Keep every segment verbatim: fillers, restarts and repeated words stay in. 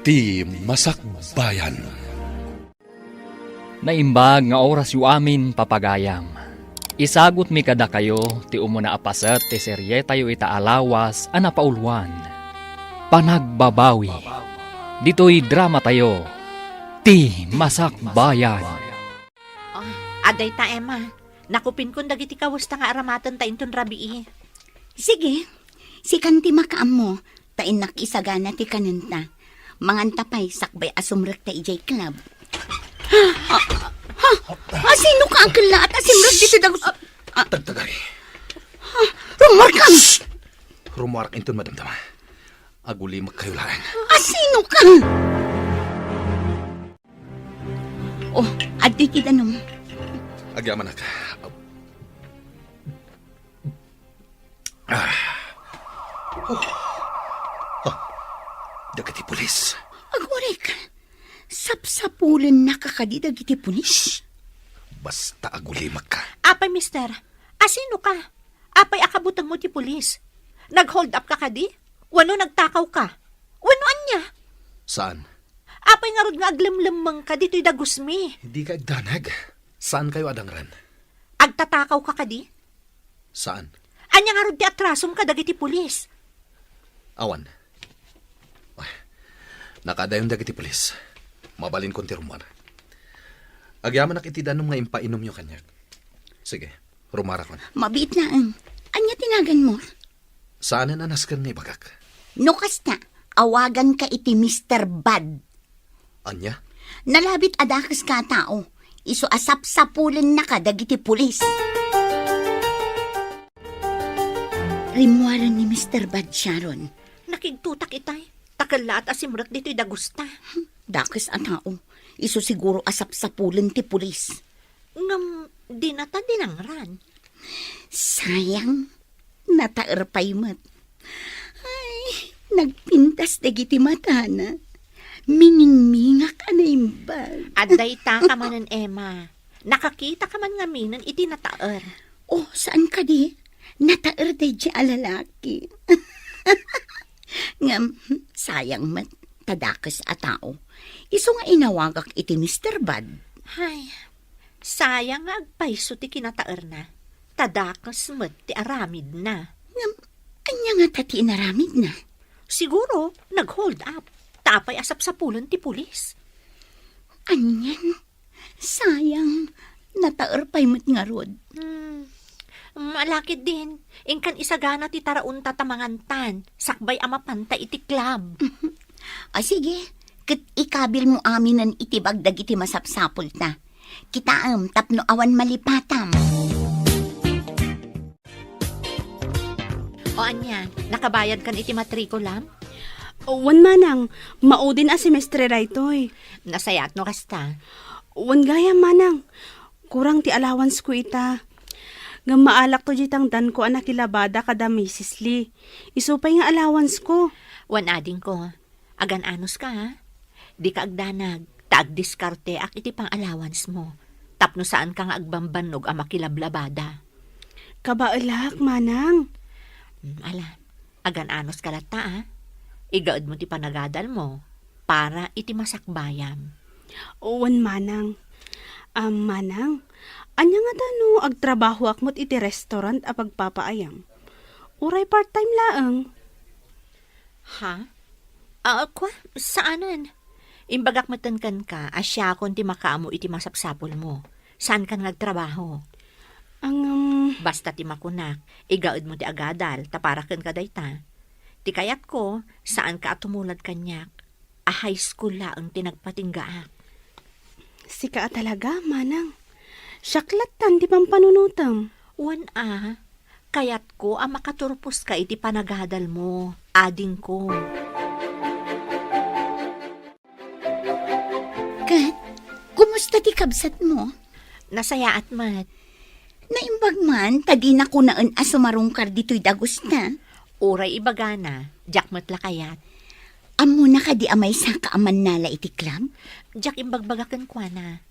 Ti Masakbayan. Naimbag nga orasyo amin, papagayam. Isagutmi kadakayo ti umuna a paset ti serietayo ita a lawas a napauluan, Panagbabawi. Ditoy dramatayo, Ti Masakbayan. Oh, adda ita, Emma. Nakupinkon dagiti kawesta nga aramatenta inton rabii. Sige, sikan ti makaammo, ta innak isagana ti kanenta. Manganta pay sakbay a sumrekta idiay club. Ha? Ha? Asino ka a kellaat a simrek ditoy dagus? Ah, Tagtagari. Rummuarkam! Shh! Rummuarak inton madamdama. Agulimek kayo laeng. Asino ka? Oh, adtoy ti danum. Agyamanak. Ah. Oh. Ah. Dagiti pulis. Agurik, sapsapulennaka kadi dagiti pulis? Basta agulimek ka. Apay, mister, asino ka? Apay a kabutengmo ti pulis? Nag-hold up ka kadi? Wenno nagtakaw ka? Wenno ania? Saan? Apay ngarud nga aglemlemmeng ka ditoy dagusmi? Di ka agdanag. Saan kayo adangren? Agtatakaw ka kadi? Saan? Ania ngarud ti atrasom ka dagiti pulis? Awan. Ay, nakadayon dagiti pulis. Mabalinkon ti rummuar. Agyamanak iti danum nga impainomyo kaniak. Sige, rummuarakon. Mabiit laeng. Ania ti naganmo? Saanen a nasken nga ibagak. No kasta, awaganka iti Mister Bad. Ania? Nalabit a dakeska a tao. Isu a sapsapulennaka dagiti pulis. Rimmuaren ni Mister Bad, Sharon. Nakigtotak itay. Ta kellaat a simrek ditoy dagusta. Dakes a tao. Isu siguro a sapsapulen ti pulis. Ngem, dinata dinangran. Sayang, nataer pay met. Ay, nagpintas dagiti matana. Miningmingak a naimbag. Adda ita ka manen, Emma. Nakakita ka man ngaminen iti nataer. Oh, saan kadi? Nataer daydi a lalaki. Ngem, sayang met, ta dakes a tao. Isu nga inawagak iti Mister Bad. Hay, sayang nga agpayso ti kinataerna. Ta dakes met ti aramidna. Ngem, ania ngata ti inaramidna? Siguro, nag-hold up. Ta apay a sapsapulen ti pulis. Anian? Sayang, nataer pay met ngarud. Hmm. Malakid din, inkan isagana ti taraonta ta mangantan, sakbay a mapanta iti club. A, sige, ket ikabilmo aminen iti bag dagiti masapsapulta. Kitaem tapno awan malipatam. O ania, nakabayadkan iti matrikulam? Wen, manang, maudin a semestre daytoy. Nasayaat no kasta. Wen gayam, manang. Kurang ti allowance ko ita. Ngem maalakto diay tangdanko a nakilabada kada Misis Lee. Isu pay nga allowance ko. Wen adingko. Agan-anos ka, ha? Dika agdanag, ta agdiskarteak iti pang-allowance mo, tapno saan ka nga agbambannog a makilablabada. Kabaelak, manang. Hmm, ala, agan-anos ka latta, ha? Igaed mo ti panagadal mo para iti masakbayam. Wen, manang. Am, manang, ania ngata no agtrabahoak met iti restaurant a pagpapaayam? Uray part-time laeng. Ha? Ah, kwa, saanen? Imbagak metten kenka a siakon ti makaammo iti masapsapulmo. Saankan nga agtrabaho. Ngem, basta ti makunak, igaedmo ti agadal, ta para kenka dayta. Ti kayatko, saanka a tumulad kaniak, a high school laeng ti nagpatinggaak. Sika a talaga, manang. Siak lattan ti pampanunotem. Wen a, kayatko a makaturposka iti panagadalmo, adingko. Ket, kumusta ti kabsatmo? Nasayaat met. Naimbag man, ta dina kunaen a sumarungkar ditoy dagusta. Uray ibagana, diak met la kayat. Ammona kadi a maysaka a mannala iti club? Diak imbagbaga kenkuana.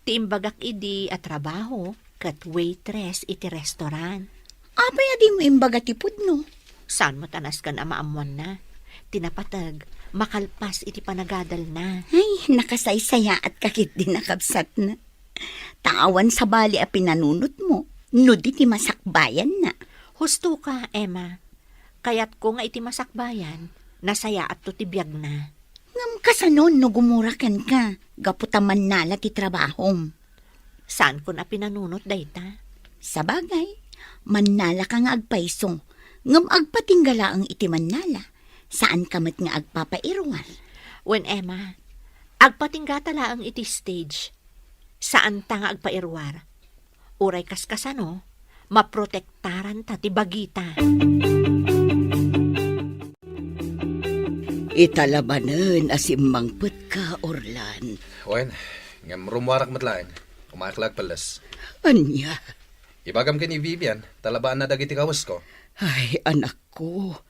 Ti imbagak idi a trabaho ket waitress iti restaurant. Apay a dimo imbaga ti pudno? Saan met a nasken a maammoanna? Ti napateg, makalpas iti panagadalna. Ay, nakasaysayaatka ketdi, kabsatna. Ta awan sabali a pinanunotmo, no di ti masakbayanna. Husto ka, Emma. Kayatko nga iti masakbayan, nasayaatto ti biagna. Ngem kasano no gumura kenka, gapu ta mannala ti trabahom? Saankon a pinanunot dayta. Sabagay, mannalaka nga agpayso, ngem agpatingga laeng iti mannala. Saanka met nga agpapairuar. Wen, Emma, agpatinggata laeng iti stage. Saanta nga agpairuar. Uray kaskasano, maprotektaranta ti bagita. Ita la manen a simmangpetka, Orlan. Wen, ngem rummuarak met laeng. Umayak la agpelles. Ania? Ibagam ken ni Vivian, talabaanna dagiti kawesko. Ay, anakko,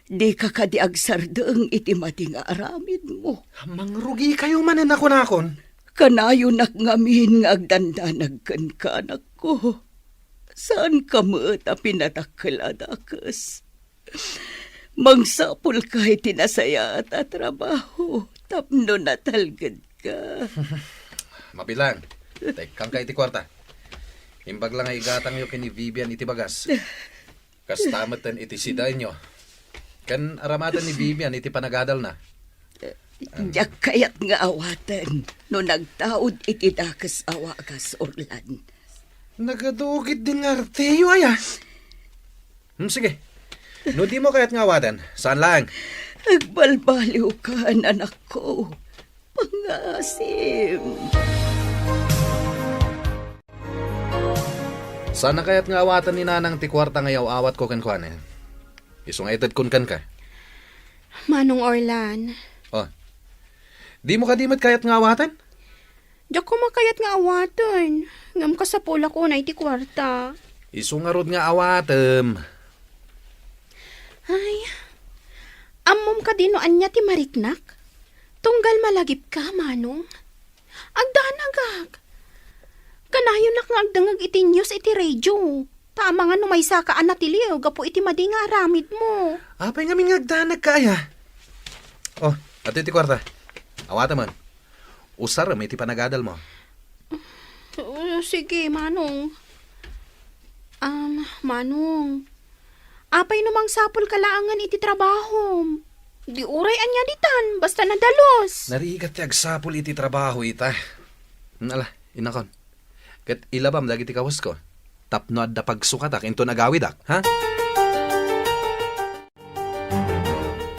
dika kadi agsardeng iti madi nga aramidmo. Mangrugikayo manen a kunakon. Kanayonak ngamin nga agdandanag kenka, anakko. Saanka met a pinadakkel a dakes. Mangsapulka iti nasayaat a trabaho tapno natalgedka. Mabilang, tekkangka iti kuarta. Imbag la nga igatangyo ken ni Vivian iti bagas. Kasta metten iti sidaenyo. Ken aramaten ni Vivian iti panagadalna. Diak kayat nga awaten no nagtaud iti dakes a wagas, Orlan. Nagadugit din nga arteyo, aya. Hmm, sige. No dimo kayat nga awaten, saan laeng. Agbalbaliwkan, anakko. Pangasim. Saan a kayat nga awaten ni Nanang ti kuarta nga yaw-awatko kenkuana? Isu nga itedkon kenka. Manong Orlan. Oh. Dimo kadi met kayat nga awaten? Diak koma kayat nga awaten, ngem kasapulak unay ti kuarta. Isu ngarud nga awatem. Ay, ammom kadi no ania ti mariknak? Tunggal malagipka, Manong. Agdanagak. Kanayonak nga agdengngeg iti news iti radio. Ta amangan no maysaka a natiliw gapu iti madi nga aramidmo. Apay ngamin nga agdanagka, aya? Oh, adtoy ti kuarta. Awatem man. Usarem iti panagadalmo. Oh, sige, Manong. Um, Manong, apay no mangsapulka laengen iti trabahom? Di uray ania ditan, basta nadalus. Narigat ti agsapul iti trabaho ita. Ala, inakon. Ket ilabam dagiti kawesko. Tapno adda pagsukatak inton agawidak, ha?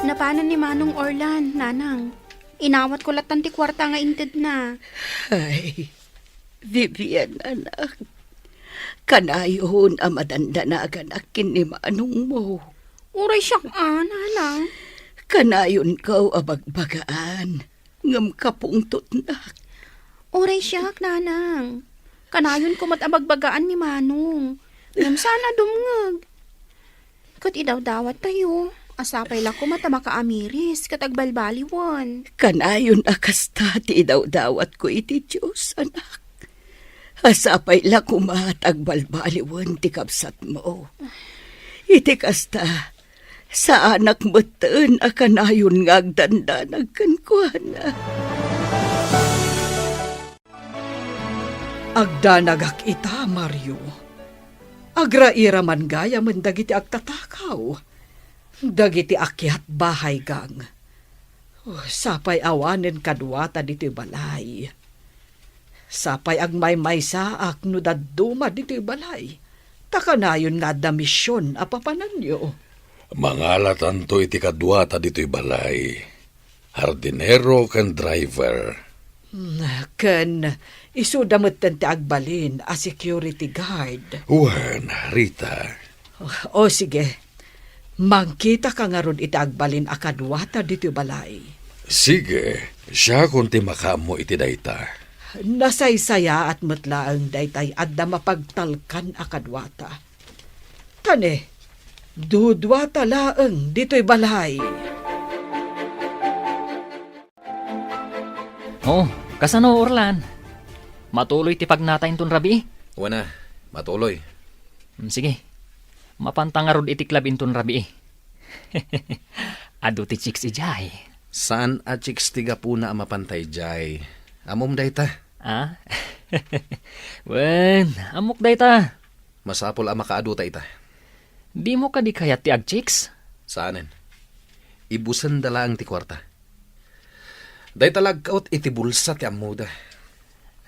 Napanan ni Manong Orlan, Nanang. Inawatko lattan ti kuarta nga intedna. Ay, Vivian, anak. Kanayon a madandanaganak ken ni manongmo. Uray siak a, Nanang. Kanayonko a bagbagaan, ngem kapungtotnak. Uray siak, Nanang. Kanayonko met a bagbagaan ni Manong. Ngem saan a dumngeg. Ket idawdawattayo, a sapay la koma ta makaamiris ket agbalbaliwen. Kanayon a kasta ti idawdawatko iti Dios, anak. A sapay la koma ta agbalbaliwen ti kabsatmo. Iti kasta, saanak metten a kanayon nga agdandanag kenkuana. Agdanagak ita, Mario. Agrairaman gayamen dagiti agtatakaw, dagiti akiat bahay gang. Oh, sapay awanen kaduata ditoy balay. Sapay agmaymaysaak no dadduma ditoy balay, ta kanayon nga adda mision a papananyo. Mangalatanto iti kaduata ditoy balay. Hardinero ken driver. Hmm, ken isuda metten ti agbalin a security guard. Wen, Rita. O, sige. Mangkitaka ngarud iti agbalin a kaduata ditoy balay. Sige, siakon ti makaammo iti dayta. Nasaysayaat met laeng daytay adda mapagtalkan a kaduata. Tane, duduata laeng ditoy balay. Oh, kasano, Orlan? Matuloy ti pagnata inton rabii? Wen a, matuloy. Mm, sige. Mapanta ngarud iti club inton rabii. Adu ti chicks idiay. Saan a chicks ti gapuna a mapan tay jay. Ammom dayta? Ah? Wen, ammok dayta. Masapul a makaaduta ita. Dimo kadi kayat ti agchicks? Saanen. Ibusenda laeng ti kuarta. Dayta lagkaut iti bulsa ti ammoda.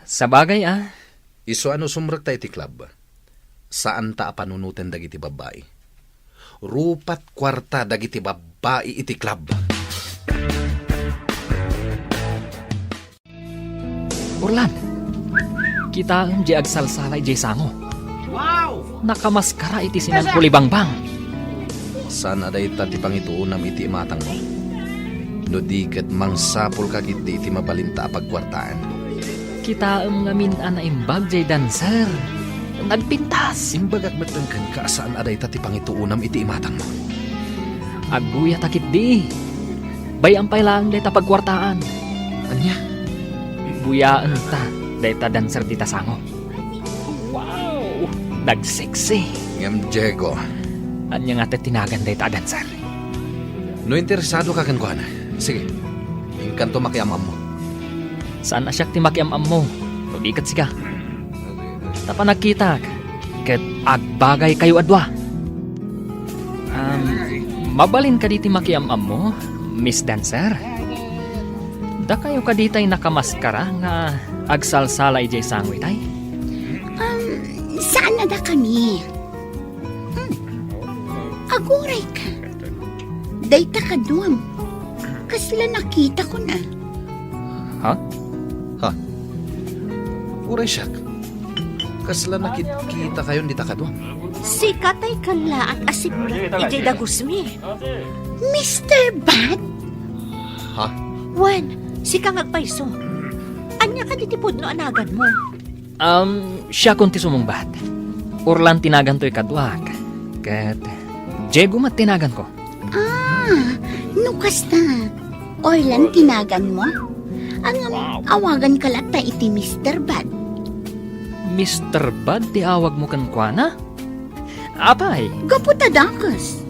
Sabagay, ah. Isu a no sumrekta iti club, saanta a panunoten dagiti babbai. Rupat kuarta dagiti babbai iti club. Orlan, kitaem diay agsalsala idiay sango. Wow! Nakamaskara iti sinan kulibangbang. Saan a dayta ti pangituonam iti imatangmo? No di ket mangsapulka ketdi iti mabalinta a pagkuartaan. Kitaem ngamin a naimbag diay dancer. Nagpintas. Imbagak met kenka a saan a dayta ti pangituonam iti imatangmo. Agbuyatak ketdi. Bay-am pay laeng dayta pagkuartaan. Ania? Buyaenta dayta dancer dita sango. Wow! Nagseksi. Ngem Diego. Ania nga ti tinagan dayta a dancer? No interesadoka kenkuana, sige, inkanto makiam-ammo. Saan a siak ti makiam-ammo, no di ket sika. Ta panagkitak, ket agbagaykayo a dua. Um, mabalin kadi ti makiam-ammo, Miss Dancer? Dakayo kadi tay nakamaskara nga agsalsala idiay sango itay? Um, saan a dakami? Hmm. Aguray ka. Dayta kaduam. Kasla nakitakon a. Ha? Ha? Uray siak. Kasla nakitkitakayon dita kaduam? Sika tay kallaat a sipnget idiay dagusmi. Mister Bad? Ha? Wen, sika nga agpayso. Ania kadi ti pudno a naganmo? Um, siakon ti sumungbat. Orlan ti naganto ikaduak. Ket Diego met ti naganko. Ah, no kasta, Orlan ti naganmo? Ngem awaganka latta iti Mister Bad. Mister Bad ti awagmo kenkuana? Apay? Gapu ta dakes.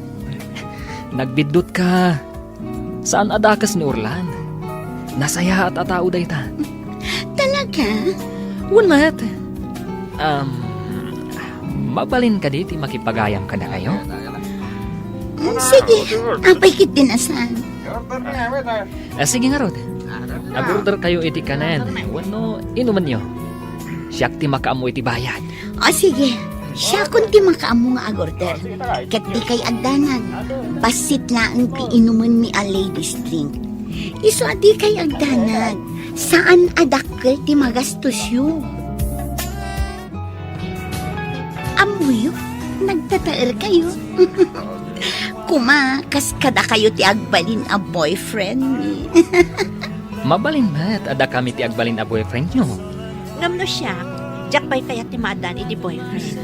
Nagbiddutka. Saan a dakes ni Orlan. Nasayaat a tao dayta. Talaga? Wen met. Um, mabalin kadi ti makipagayam kadakayo? Mm, sige, apay ketdin a saan. Ah, sige ngarud. Agorder kayo iti kanen wenno inumenyo. Siak ti makaammo iti bayad. O sige, siakon ti makaammo nga agorder. Ket dikay agdanag, bassit laeng ti inumenmi a ladies drink. Isu a dikay agdanag, saan a dakkel ti magastosyo. Ammoyo, nagtataerkayo. Kuma, kas kadakayo ti agbalin a boyfriendmi. Mabalin met a dakami ti agbalin a boyfriendyo. Ngem no siak, diak pay kayat ti maaddaan iti boyfriend.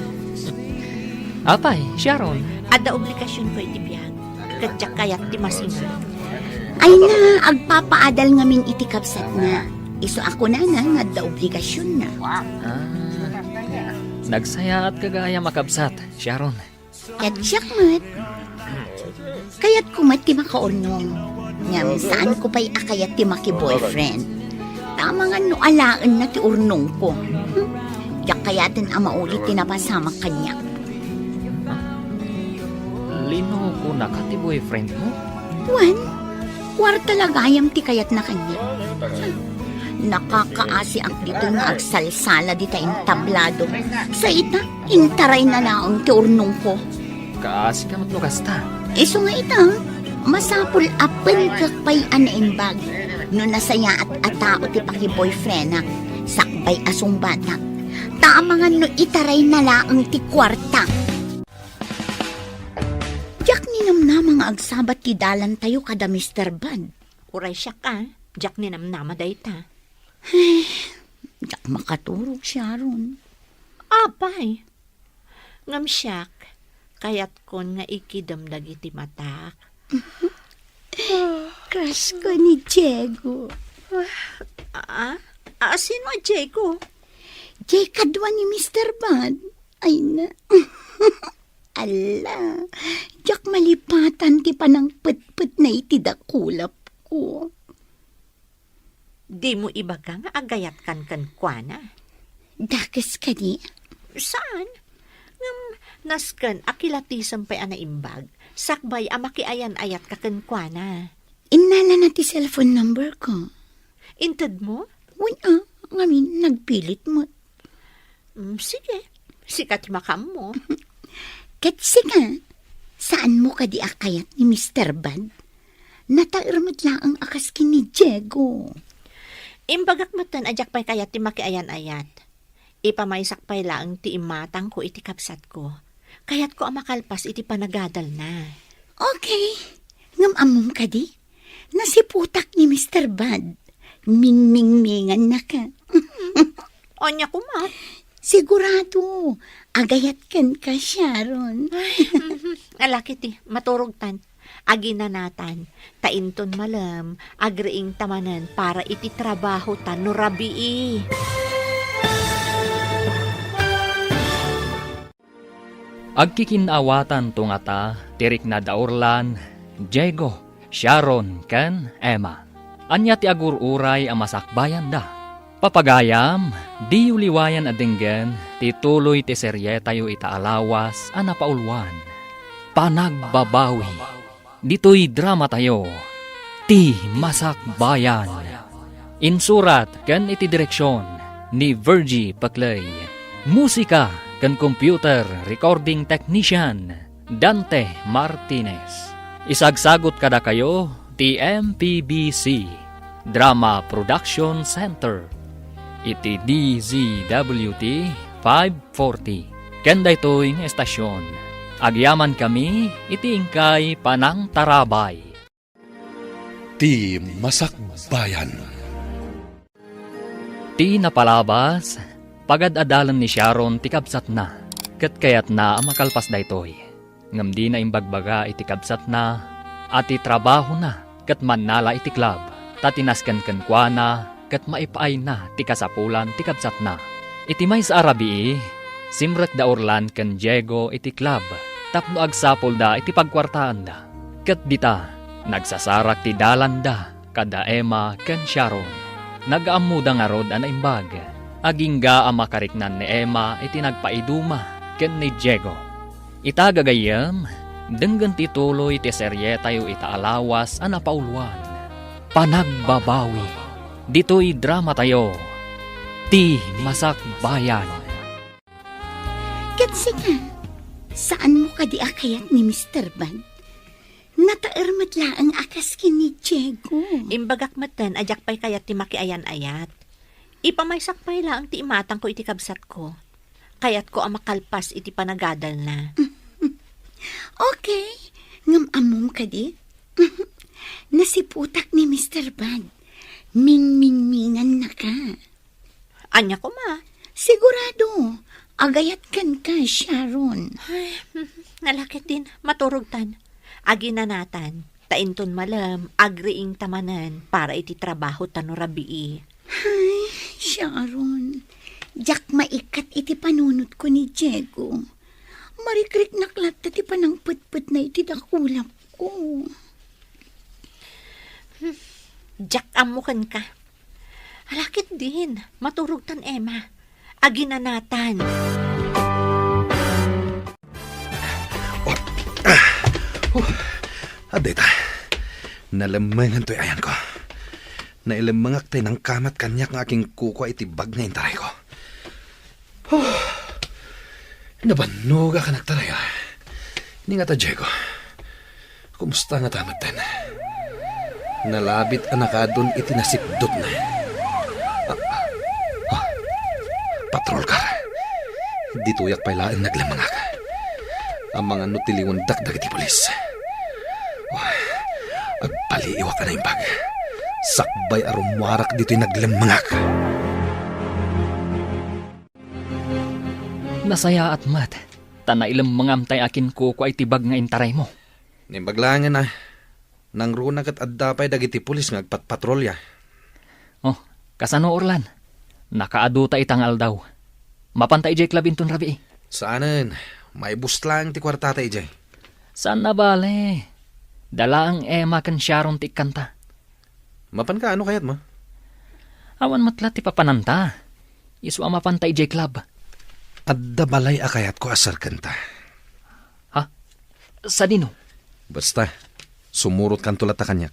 Apay, Sharon? Adda obligasionko iti biag, ket diak kayat ti masinga. Ay na, agpapaadal ngamin iti kabsatna. Isu a kunana nga adda obligasionna. Ah, nagsayaatka gayam a kabsat, Sharon. Ket siak met. Kayatko met ti makaurnong. Ngem saanko pay a kayat ti maki-boyfriend. Ta amangan no alaenna ti urnongko. Hmm? Diak kayaten a mauli ti napasamak kaniak. Linokonaka ti boyfriendmo? Wen, kuarta la gayam ti kayatna kaniak. Nakakaasiak ditoy nga agsalsala dita entablado. Sa ita, intarayna laeng ti urnongko. Kaasika met no kasta. Isu nga ita, masapul a penkek pay a naimbag no nasayaat a tao ti paki-boyfriendak sakbay a sungbatak. Ta amangan no itarayna laeng ti kuarta. Diak ninamnama nga agsabat ti dalantayo kada Mister Bad. Uray siak a, diak ninamnama dayta. Ay, diak makaturog, Sharon. Apay, ngem siak, kayatkon nga ikidem dagiti matak. Crush ko ni Diego. Ah, ah, sino a Diego? Diay kadua ni Mister Bad. Ay na. Ala, diak malipatan ti panangpetpetna iti dakulap. Dimo ibaga nga agayatkan kenkuana? Dakes kadi? Saan? Ngem nasken a kilatisem pay a naimbag, sakbay a makiayan-ayatka kenkuana. Innalana ti cellphone number ko. Intedmo? Wen a, ngamin nagpilit met. Mm, sige, sika ti makaammo. Ket sika, saanmo kadi a kayat ni Mister Bad? Nataer met laeng a kas ken ni Diego. Imbagak metten a diak pay kayat ti makiayan-ayat. Ipamaysak pay laeng ti imatangko iti kabsatko. Kayatko a makalpas iti panagadalna. Okay. Ngem ammom kadi? Nasiputak ni Mister Bad. Mingmingmingannaka. Ania koma? Sigurado, agayat kenka, Sharon. Ay, mhm. Alakit ti, maturogtan. Aginanatan, ta inton malem, agriingta manen para iti trabaho ta no rabii. Agkikinnaawatan to ngata ti rikna da Orlan, Diego, Sharon, ken Emma. Ania ti agur-uray a masakbayanda? Papagayam, diyo liwayan a denggen ti tuloy ti serietayo ita a lawas a napauluan, Panagbabawi. Ditoy dramatayo, Ti Masakbayan. Insurat ken iti direksion ni Virgie Paclay. Musika ken computer recording technician, Dante Martinez. Isagsagut kadakayo ti M P B C Drama Production Center iti D Z W T five forty. Ken daytoy nga estasion, agyamankami iti inkay panangtarabay. Ti Masakbayan. Ti napalabas, pagad-adalen ni Sharon ti kabsatna, ket kayatna a makalpas daytoy. Ngem dina imbagbaga iti kabsatna a ti trabahona ket mannala iti club, ta ti nasken kenkuana ket maipaayna ti kasapulan ti kabsatna. Iti maysa a rabii, simrek da Orlan ken Diego iti club tapno agsapulda iti pagkuartaanda. Ket dita, nagsasarak ti dalanda kada Emma ken Sharon. Nagaammoda ngarud a naimbag. Agingga a makariknan ni Emma iti nagpaiduma ken ni Diego. Ita gagayyem, denggen ti tuloy ti serietayo ita a lawas a napauluan, Panagbabawi. Ditoy dramatayo, Ti Masakbayan. Ket sika, saanmo kadi a kayat ni Mister Bad? Nataer met laeng a kas ken ni Diego. Imbagak metten a diak pay kayat ti makiayan-ayat. Ipamaysak pay laeng ti imatangko iti kabsatko. Kayatko a makalpas iti panagadalna. Okay, ngem ammom kadi? Nasiputak ni Mister Bad. Mingmingmingannaka. Ania koma? Sigurado, agayat kenka, Sharon. Ay, nalakit din, maturogtan. Aginanatan, ta inton malem, agriingta manen para iti trabaho ta no rabii. Ay, Sharon, diak maikat iti panunotko ni Diego. Marikriknak latta ti panangpetpetna iti dakulapko. Hmm, diak ammo kenka. Alakit din, maturogtan, Emma. Aginanatan. Oh, ah, oh, adda ita. Nalemmengan toy ayanko. Nailemmengak tay nangkamat kaniak nga akinkukua iti bag nga intarayko. Huh. Nabannogak a nagtaray, ah. Ni nga ta, Diego. Kumusta nga ta metten? Nalabit a nakaadun iti nasipdutna. Ah, ah, patrol car. Ditoyak pay laeng naglemmengak. Amangan no tiliwendak dagiti pulis. Oh, agpaliiwak a naimbag. Sakbay a rummuarak ditoy naglemmengak. Nasayaat met, ta nailemmengam tay akinkukua iti bag nga intaraymo. Naimbag laengen a, nangruna ket adda pay dagiti pulis nga agpatpatrolya. Oh, kasano, Orlan? Nakaadu ta ita nga aldaw. Mapanta idiay club inton rabii? Saanen, maibus laeng ti kuartata idiay. Saan a bale. Dalaeng Emma ken Sharon ti ikkanta. Mapanka, ano kayatmo? Awan met la ti papananta. Isu a mapanta idiay club. Adda balay a kayatko a serkenta. Ha? Sadino? Basta, sumurotkanto latta kaniak.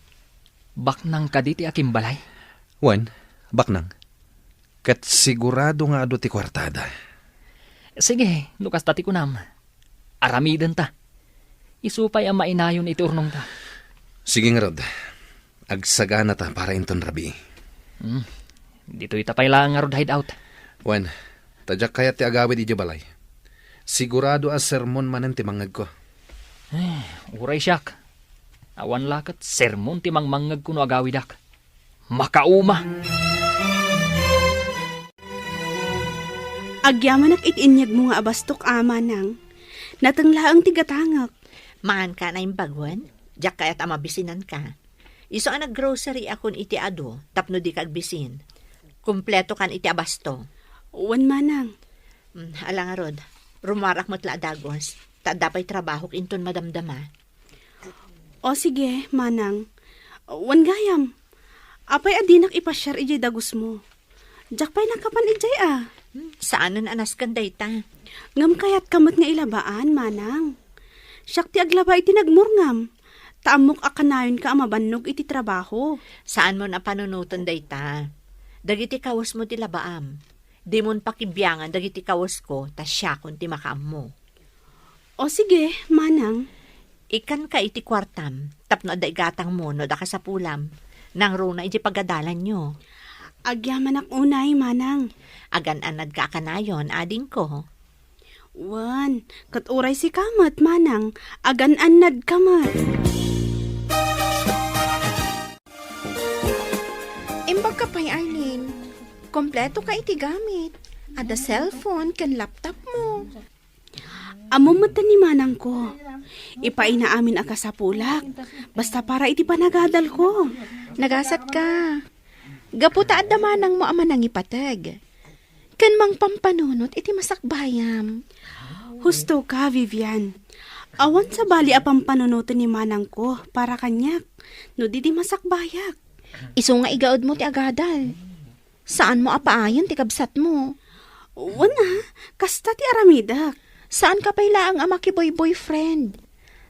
Baknang kadi ti akimbalay? Wen, baknang. Ket sigurado nga adu ti kuartada. Sige, no kasta ti kunam. Aramidenta. Isu pay a mainayon iti urnongta. Sige ngarud. Agsaganata para inton rabii. Hmm. Ditoyta pay laeng ngarud hideout. Wen, ta diak kayat ti agawid idiay balay. Sigurado a sermon manen ti mangngegko. Eh, uray siak. Awan la ket sermon ti mangmangngegko no agawidak. Makauma! Agyamanak iti inyegmo nga abastok, a, manang. Nateng laeng ti gatangek. Maanka a naimbag wen? Diak kayat a mabisinanka. Isu a naggrocery akon iti adu tapno dika agbisin. Kumpleto kan iti abasto. Wen, manang. Mm, ala ngarud, rumuarak met la a dagus, ta adda pay trabahok inton madamdama. O sige, manang. Wen gayam. Apay a dinak ipasiar idiay dagusmo? Diak pay nakapan idiay a. Hmm, saanen a nasken dayta. Ngem kayatka met nga ilabaan, manang. Siak ti aglaba iti nagmurngam. Ta ammok a kanayonka a mabannog iti trabaho. Saanmon a panunoten dayta. Dagiti kawesmo ti labaam. Dimon pakibiangan dagiti kawesko, ta siakon ti makaammo. O sige, manang. Ikkanka iti kuartam, tapno adda igatangmo no adda kasapulam. Nangruna iti pagadalanyo. Agyamanak unay, manang. Agan-annadka a kanayon, adingko. Wen, ket uray sika met, manang, agan-annadka met. Imbagka pay, Arlene. Kompleto ka iti gamit. Adda cellphone ken laptop mo. Ammom met ni manangko. Ipaayna amin a kasapulak. Basta para iti panagadalko. Nagasat ka. Gapu ta adda manangmo a manangipateg. Ken mangpampanunot iti masakbayam. Husto ka, Vivian. Awan sabali a pampanunoten ni manangko para kaniak no di ti masakbayak. Isu nga igaedmo ti agadal. Saanmo a paayen ti kabsatmo. Wen a, kasta ti aramidek. Saanka pay laeng a makiboy-boyfriend.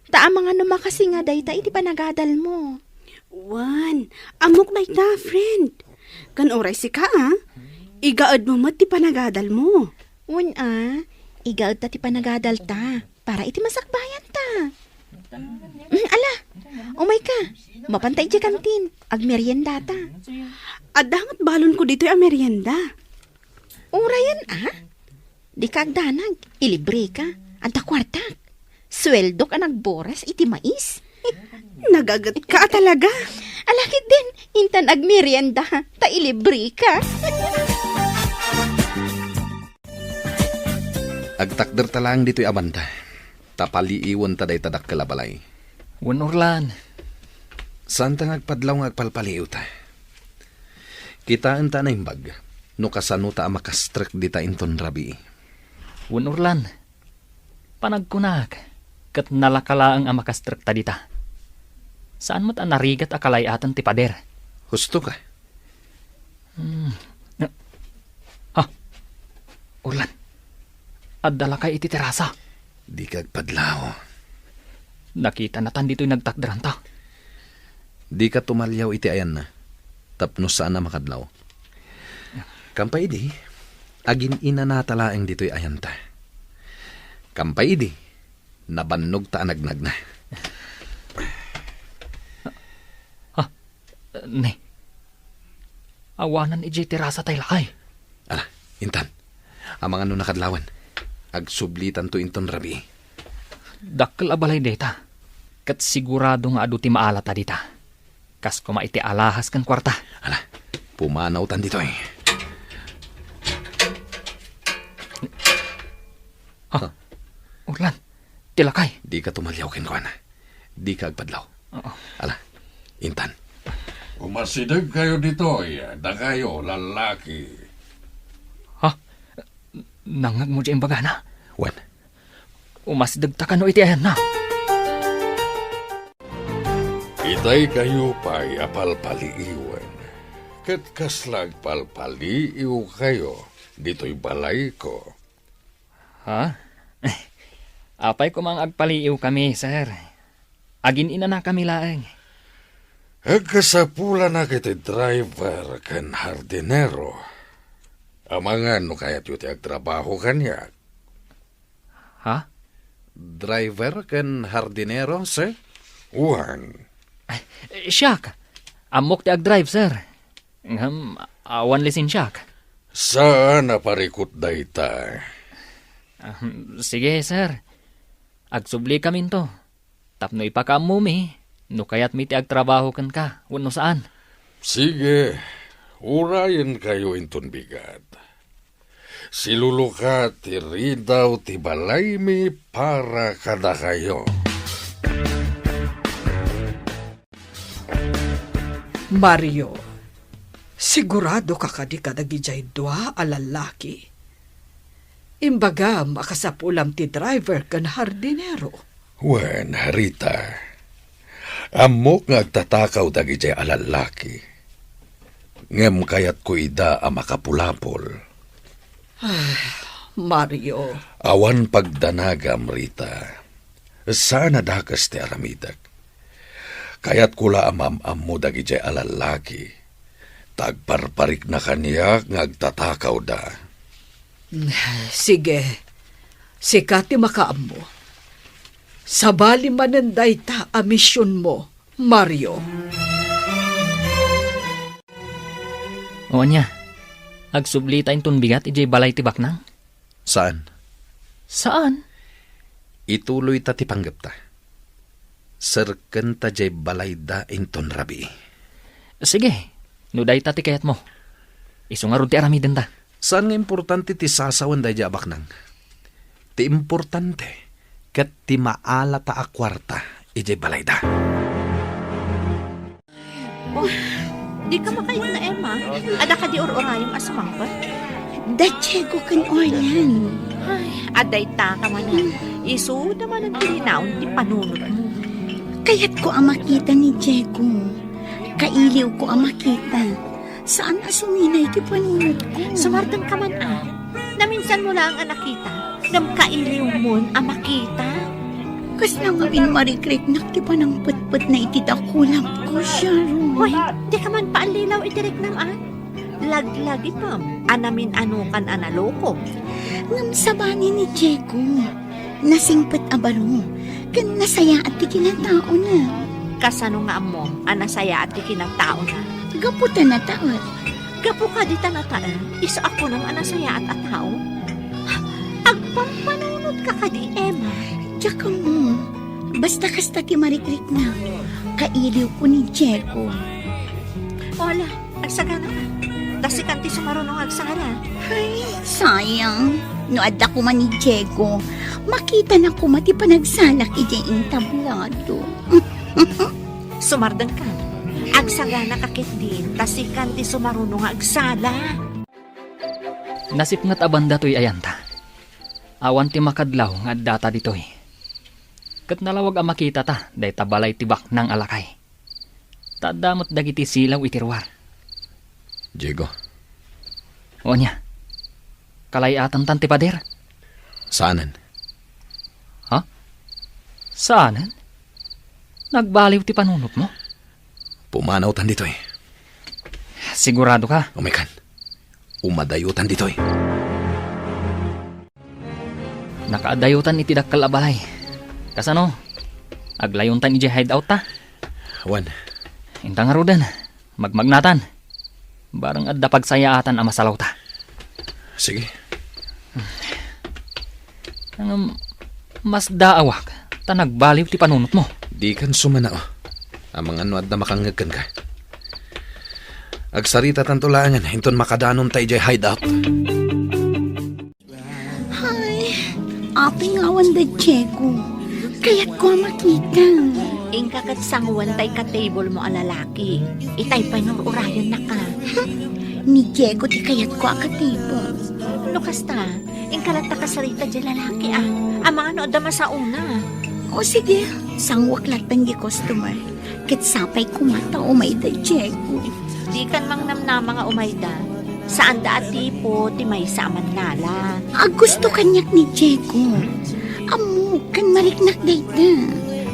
Ta amangan no makasinga dayta iti panagadalmo. Wen, ammok dayta, friend. Ken uray sika a, igaedmo met ti panagadalmo. Wen a, igaedta ti panagadalta para iti masakbayanta. Mm, ala, umayka. Mapanta idiay kantin. Agmeriendata. Adda met balonko ditoy a merienda. Urayen a? Dika agdanag. Ilibreka. Adda kuartak. Sueldok a nagboras iti mais. Nagagetka a talaga. Ala ketdin, intan agmerienda, ta ilibreka. Agtakderta laeng ditoy a banda, ta paliiwenta dayta dakkel a balay. Wen, Orlan. Saanta nga agpadlaw nga agpalpaliiwta. Kitaenta a naimbag no kasanota a makastrek dita inton rabii. Wen, Orlan. Panagkunak, ket nalaka laeng a makastrekta dita. Saan met a narigat a kalay-aten ti pader. Husto ka. Hmm. Ha? Orlan, adda lakay iti terasa. Dika agpadlaw. Nakitanatan ditoy nagtakderanta. Dika tumaliaw iti ayanna, tapno saan a makadlaw. Kampay idi, agin-inanata laeng ditoy ayanta. Kampay idi, nabannogta a nagnagna. Ha? Ne. Awanan idiay terasa tay lakay. Ala, intan. Amangan no nakadlawan. Agsublitanto inton rabii. Dakkel a balay dayta. Ket sigurado nga adu ti maalata dita. Kas koma iti alahas ken kuarta. Ala, pumanawtan ditoy. Ha? Orlan, ti lakay. Dika tumaliaw kenkuana. Dika agpadlaw. Oo. Ala, intan. Umasidegkayo ditoy, dakayo, lallaki. Ha? Nangngegmo diay imbagana? Wen. Umasidegta kano iti ayanna? It Daykayo pay a palpaliiwen, ket kasla agpalpaliiwkayo ditoy balayko. Ha? Apay koma nga agpaliiwkami, sir? Agin-inanakami laeng. Agkasapulanak iti driver ken hardinero. Amangan no kayatyo ti agtrabaho kaniak. Ha? Driver ken hardinero, sir? Wen. Ay, siak. Ammok ti agdrive, sir. Ngem, awan lisensiak. Saan a parikut dayta. Ah, sige, sir. Agsubli kaminto. Tapno ipakaammomi, no kayatmi ti agtrabaho kenka, wenno saan. Sige, urayenkayo inton bigat. Siluluka ti ridaw ti balaymi para kadakayo. Mario, sigurado ka kadi kadagidiay dua a lallaki? Imbagam a kasapulam ti driver ken hardinero. Wen, Rita, ammok nga agtatakaw dagidiay a lallaki. Ngem kayatko ida a makapulapol. Ah, Mario. Awan pagdanagam, Rita. Saan a dakes ti aramidek. Kayatko la a maam-ammo dagidiay a lallaki. Ta agparparikna kaniak nga agtatakawda. Sige. Sika ti makaammo. Sabali manen dayta a misionmo, Mario. O ania, agsublita inton bigat idiay balay ti baknang? Saan? Saan? Ituloyta ti panggepta. Serkenta diay balayda inton rabii. Sige, no dayta ti kayatmo. Isu ngarud ti aramidenta. Saan nga importante ti sasawen daydiay a baknang. Ti importante ket ti maalata a kuarta idiay balayda. Oh, dika makainna, Emma. Adda kadi ur-urayem a sumangpet? Da Diego ken Orlan. Ay, adda ita ka manen. Isuda manen ti rinaon ti panunotmo. Kayatko a makita ni Diego. Kailiwko a makita. Saan a suminay ti panunotko. Sumardeng ka man, a. Naminsanmo laeng a nakita, ngem kailiwmon a makita. Kasla ngamin marikriknak ti panangpetpetna iti dakulangko, Sharon. Hoy, dika man paallilaw iti riknam, a. Laglagipem a namin-anokan a naloko. Ngem sabali ni Diego. Nasingpet a baro, ken nasayaat ti kinataona. Kasano nga ammom a nasayaat ti kinataona? Gapu ta nataet. Gapu kadi ta nataet, isu a kunam a nasayaat a tao? Agpampanunotka kadi, Emma? Diak ammo. Basta kasta ti marikriknak. Kailiwko ni Diego. Hola, agsagana ka. Ta sikan ti sumaruno nga agsala. Ay, sayang. No adda koma ni Diego, makitana koma ti panagsalak idiay entablado. Sumardeng ka. Agsagana ka ketdin, ta sikan ti sumaruno nga agsala. Nasipnget a banda toy ayanta. Awan ti makadlaw nga addata ditoy. Ket nalawag a makitata dayta balay ti baknang a lakay. Ta adda met dagiti silaw iti ruar. Diego. O ania? Kalay-atantan ti pader? Saanen. Ha? Saanen? Nagbaliw ti panunotmo? Pumanawtan ditoy. Sigurado ka? Umaykan. Umadayutan ditoy. Nakaadayutan iti dakkel a balay. Kasano? Aglayontan idiay hideout ta? Wen. Inta ngaruden, magmagnatan. Bareng adda pagsayaatan a masalawta. Sige. Ngem, masdaawak ta nagbaliw ti panunotmo. Dikan sumanao. Amangan no adda makangngeg kenka. Agsaritatanto laengen inton makadanonta idiay hideout. Ay, apay nga awan da Diego. Kayatko a makita. Inka ket sanguenta ika-table mo a lalaki. Itay pay nga ur-urayennaka. Ni Diego ti kayatko a ka-table. No kasta, inka latta kasarita diay lalaki, a. Amangan no adda masaona. O sige, sanguek latta diay customer. Ket sapay koma ta umayda, Diego. Dikan mangnamnama nga umayda. Saanda a tipo ti maysa a mannala. Agusto kaniak ni Diego. Ammok ken mariknak dayta.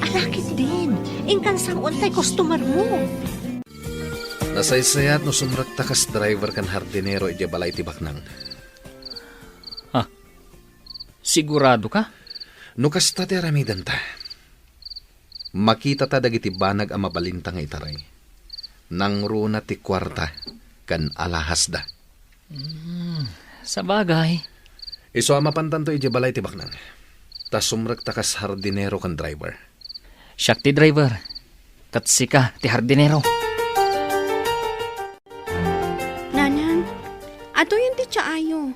Ala ketdin, inkan sao tay customer mo. Nasaysayat no sumrekta kas driver ken hardinero idiay balay ti baknang. Ah, sigurado ka? No kasta ti aramidenta, makitata dagiti banag a mabalinta nga itaray. Nangruna ti kuarta ken alahasda. Hmm, sabagay. Isu a mapantanto idiay balay ti baknang. Ta sumrekta kas hardinero ken driver. Siak ti driver, ket sika ti hardinero. Nanang, adtoyen ti tsaayo.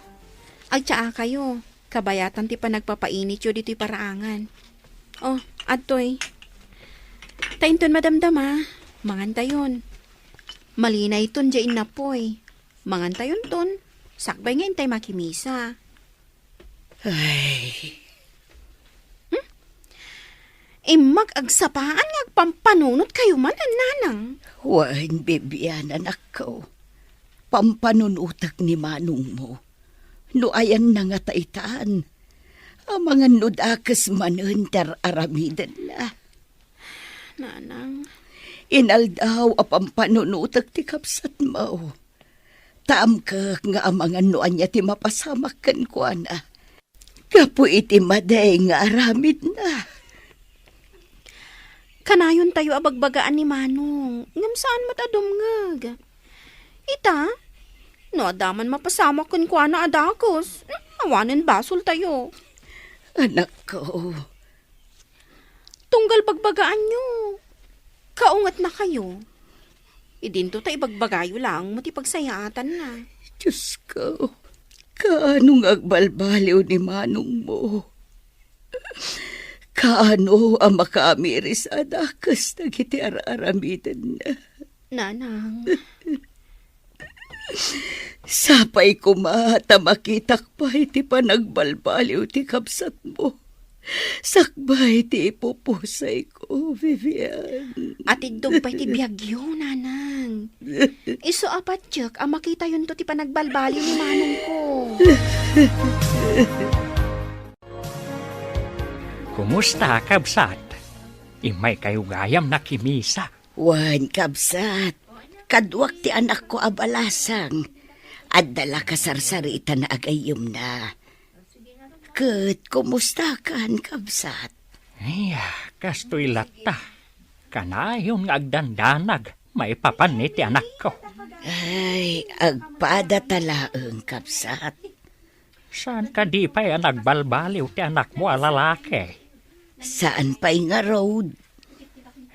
Agtsaakayo, kabayatan ti panagpapainityo ditoy paraangan. Oh, adtoy. Ta inton madamdama, mangantayon. Malinayton diay innapoy. Mangantayonton, sakbay nga intay makimisa. Ay. Hmm? Immag agsapaan nga agpampanunotkayo man, nanang. Wen, Bibian, anakko. Pampanunotek ni manongmo. No ayanna ngata itan, amangan no dakes manen ti ar-aramidenna. Nanang. Inaldaw a pampanunotek ti kabsatmo. Ta amkek nga amangan no ania ti mapasamak kenkuana. Gapu iti madi nga aramidna. Kanayontayo a bagbagaan ni Manong, ngem saan met a dumngeg. Ita, no adda man mapasamak kenkuana a dakes, awanen basoltayo. Anakko, Tunggal bagbagaanyo. Kaungetnakayo. Idinto ta ibagbagayo laeng met ti pagsayaatanna. Diosko, kaano nga agbalbaliw ni manongmo? Kaano a makaamiris a dakes dagiti ar-aramidenna? Nanang. Sapay koma ta makitak pay ti panagbalbaliw ti kabsatmo. Sakbay ti ipupusayko, Vivian. Atiddog pay ti biagyo, nanang. Isu a patiek a makitayonto ti panagbalbaliw ni manongko. Kumusta, kabsat? Immaykayo gayam nakimisa. Wen, kabsat, kaduak ti anakko a balasang. Adda la kasarsaritan a gayyemna. Ket kumustakan, kabsat? Ay, kastoy latta. Kanayon nga agdandanag maipapan iti anakko. Ay, agpadata laeng, kabsat. Saan kadi pay a nagbalbaliw ti anakmo a lalaki? Saan pay ngarud?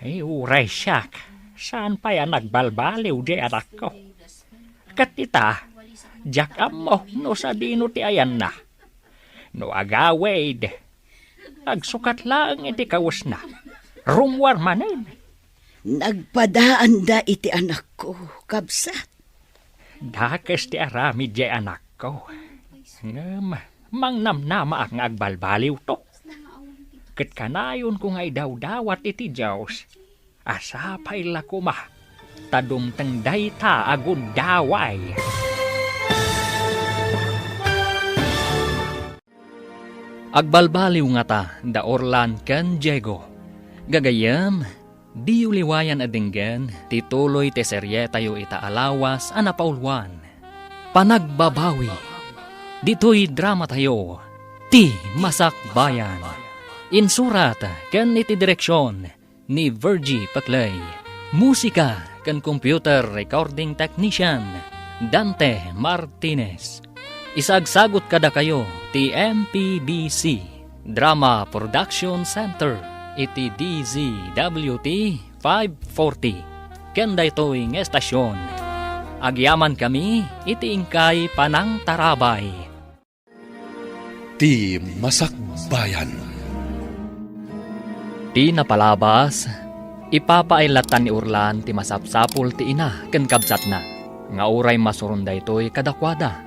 Ay, uray siak, saan pay a nagbalbaliw diay anakko. Ket ita, diak ammo no sadino ti ayanna. No agawid, agsukat laeng iti kawesna. Rummuar manen. Nagpadaanda iti anakko, kabsat. Dakes ti aramid diay anakko. Ngem mangnamnamaak nga agbalbaliwto. Ket kanayonko nga idawdawat iti Dios a sapay la koma ta dumteng dayta a gundaway. Agbalbaliw ngata da Orlan ken Diego. Gagayyem, diyo liwayan a denggen ti tuloy ti serietayo ita a lawas a napauluan, Panagbabawi. Ditoy dramatayo, Ti Masakbayan. Insurat ken iti direksion ni Virgie Paclay. Musika ken computer recording technician, Dante Martinez. Isagsagut kadakayo ti M P B C Drama Production Center iti D Z W T five forty. Ken daytoy nga estasion, agyamankami iti inkay panangtarabay. Ti Masakbayan. Ti napalabas, ipapaaylatan ni Orlan ti masapsapul ti ina ken kabsatna, nga uray masuron daytoy kadakuada,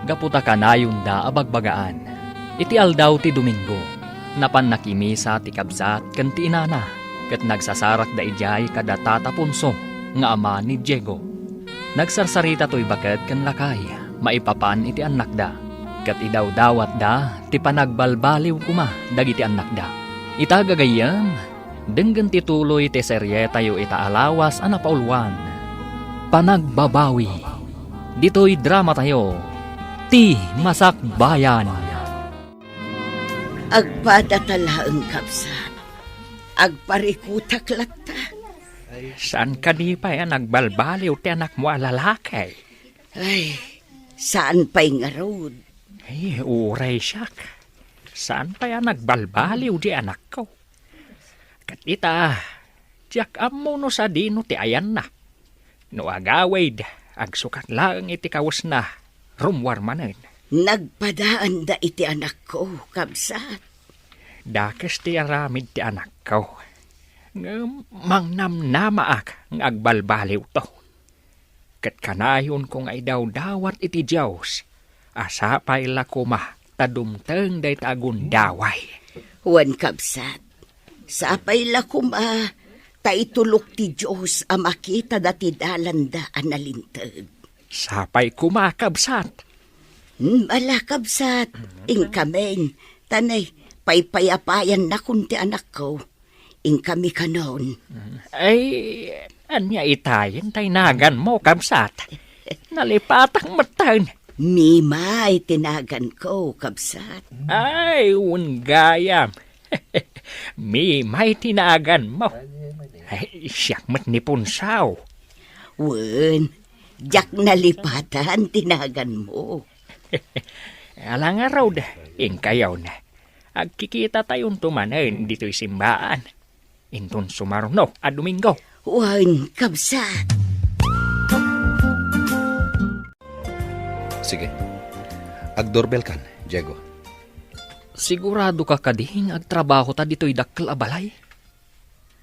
gapu ta kanayonda a bagbagaan. Iti aldaw ti Domingo, napan nakimisa ti kabsat ken ti inana. ket nagsasarakda idiay kada Tata Ponso nga ama ni Diego. Nagsarsarita toy baket ken lakay maipapan iti annakda, ket idawdawatda ti panagbalbaliw koma dagiti annakda. Ita gagayyem, denggen ti tuloy ti serietayo ita a lawas a napauluan, Panagbabawi. Ditoy dramatayo, Ti Masakbayan. Agpadata laeng, kabsat. Agparikutak latta. Saan kadi pay a nagbalbaliw ti anakmo a lalaki? Ay, saan pay ngarud. Ay, uray siak. Saan pay a nagbalbaliw di anakko? Ket ita, diak ammo no sadino ti ayanna. No agawid, agsukat laeng iti kawesna, rummuar manen. Nagpadaanda iti anakko, kabsat. Dakes ti aramid ti anakko. Ngem mangnamnamaak nga agbalbaliwto. Ket kanayonko nga idawdawat iti Dios a sapay la koma ta dumteng dayta a gundaway. Wen, kabsat, sapay la koma ta itulok ti Dios a makitada ti dalanda a nalinteg. Sapay koma, kabsat. Hmm, ala, kabsat, inkamin, ta nay, paypayapayannakon ti anakko. Inkami kanon. Ay, ania itayen ta inaganmo, kabsat? Nalipatak metten. Mimay ti naganko, kabsat. Ay, wen gayam. Mimay ti naganmo. Ay, siak met ni Punsaw. Wen, diak nalipatan ti naganmo. Ala ngarud, inkayon. Agkikitatayonto manen ditoy simbaan. Inton sumaruno a Domingo. Wen, kabsat. Sige. Agdorbelkan, Diego. Sigurado ka kadi nga agtrabaho ta ditoy dakkel a balay?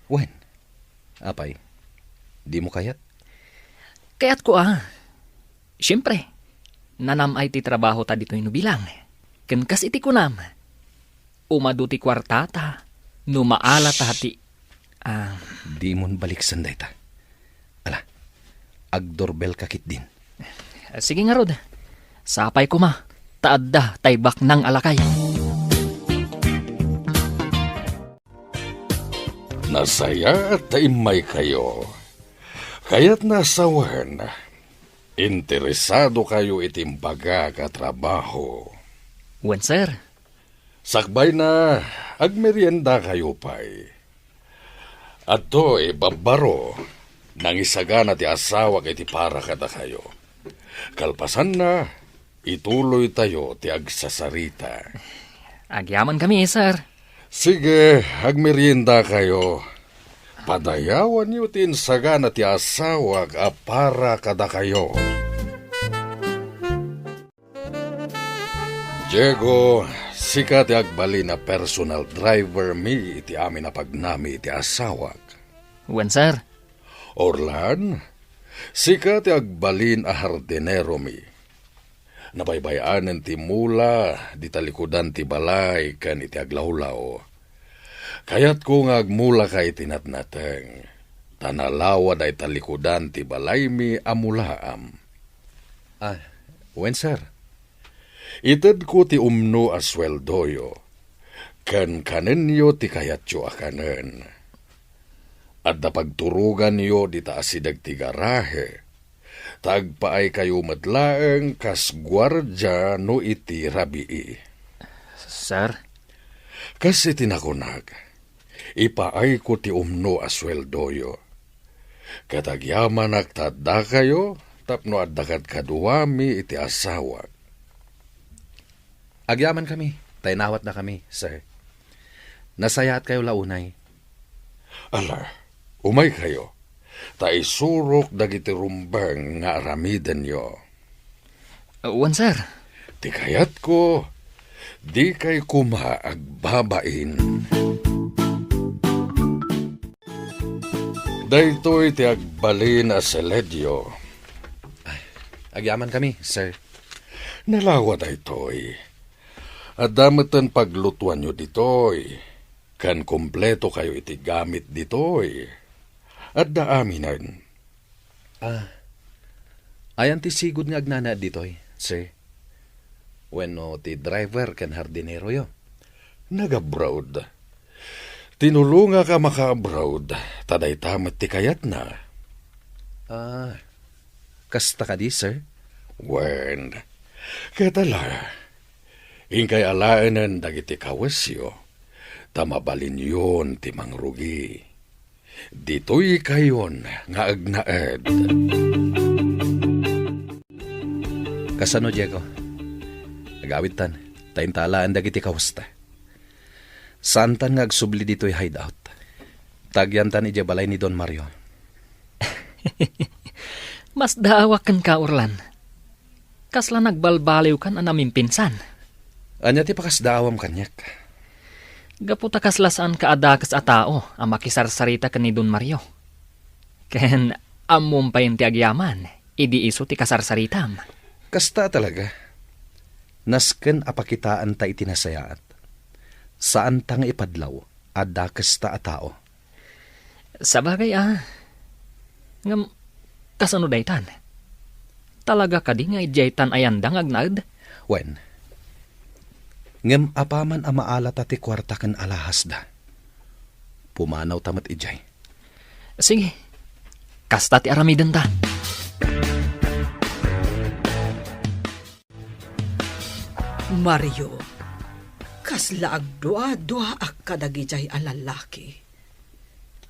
Wen. Apay, dimo kayat? Kayatko a. Siempre, nanam-ay ti trabaho ta ditoy no bilang. Ken kas iti kunam, umadu ti kuartata no maala ta ti, ah, Dimon baliksen dayta. Ala, agdorbelka ketdin. Sige ngarud, sapay koma, ta adda tay baknang a lakay. Nasayaat ta immaykayo. Kayatna a sawen, interesadokayo iti imbagak a trabaho. Wen, sir. Sakbayna, agmeriendakayo pay. Adtoy, babbaro, nangisagana ti asawak iti para kadakayo. Kalpasanna, ituloytayo ti agsasarita. Agyamankami, sir. Sige, agmeriendakayo. Padayawanyo ti insagana ti asawak a para kadakayo. Diego, sika ti agbalin a personal driver mi iti amin a pagnami iti asawak. Wen, sir. Orlan, sika ti agbalin a hardinero mi. Nabaybay-anen ti mula, di talikudan ti balay ken iti aglawlaw. Kayatko nga agmulaka iti natnateng, ta nalawa dayta likudan ti balaymi a mulaam. Ah, wen, sir. Itedko ti umno a sueldoyo, ken kanenyo ti kayatyo a kanen. Adda pagturoganyo dita asideg ti garahe, ta agpaaykayo met laeng kas guardia no iti rabii. Sir? Kas iti nakunak, ipaayko ti umno a sueldoyo. Ket agyamanak ta addakayo tapno adda kadkaduami iti asawak. Agyamankami, ta inawatnakami, sir. Nasayaatkayo la unay. Ala, umaykayo, ta isurok dagiti rumbeng nga aramidenyo. Wen, sir. Ti kayatko, dikay koma agbabain. Daytoy ti agbalin a seledio. Ay, agyamankami, sir. Nalawa daytoy. Adda metten paglutuanyo ditoy. ken kumpletokayo iti gamit ditoy. Adda aminen. Ah, ayan ti sigud nga agnanaed ditoy, sir? Wenno ti driver ken hardineroyo? Nag-abroad. Tinulongak a maka-abroad, ta dayta met ti kayatna. Ah, kasta kadi, sir? Wen, ket ala, inkay alaenen dagiti kawesyo, ta mabalinyon ti mangrugi. Ditoykayon nga agnaed. Kasano, Diego? Agawidtan, ta inta alaen dagiti kawesta. Saantan nga agsubli ditoy hideout. Tagyantan idiay balay ni Don Mario. Masdaawak kenka, Orlan. Kasla nagbalbaliwkan a namimpinsan. Ania ti pakasdaawam kaniak? Gapu ta kasla saanka a dakes a tao a makisarsarita ken ni Don Mario. Ken ammom pay ti agyaman idi isu ti kasarsaritam. Kasta talaga. Nasken a pakitaanta iti nasayaat. Saanta nga ipadlaw a dakesta a tao. Sabagay a. Ngem, kasano daytan? Talaga kadi nga idiaytan a yanda nga agnaed? Wen. Ngem apaman a maalata ti kuarta ken alahasda, pumanawta met idiay. Sige. Kasta ti aramidenta. Mario, kasla agdua-duaak kadagidiay a lallaki.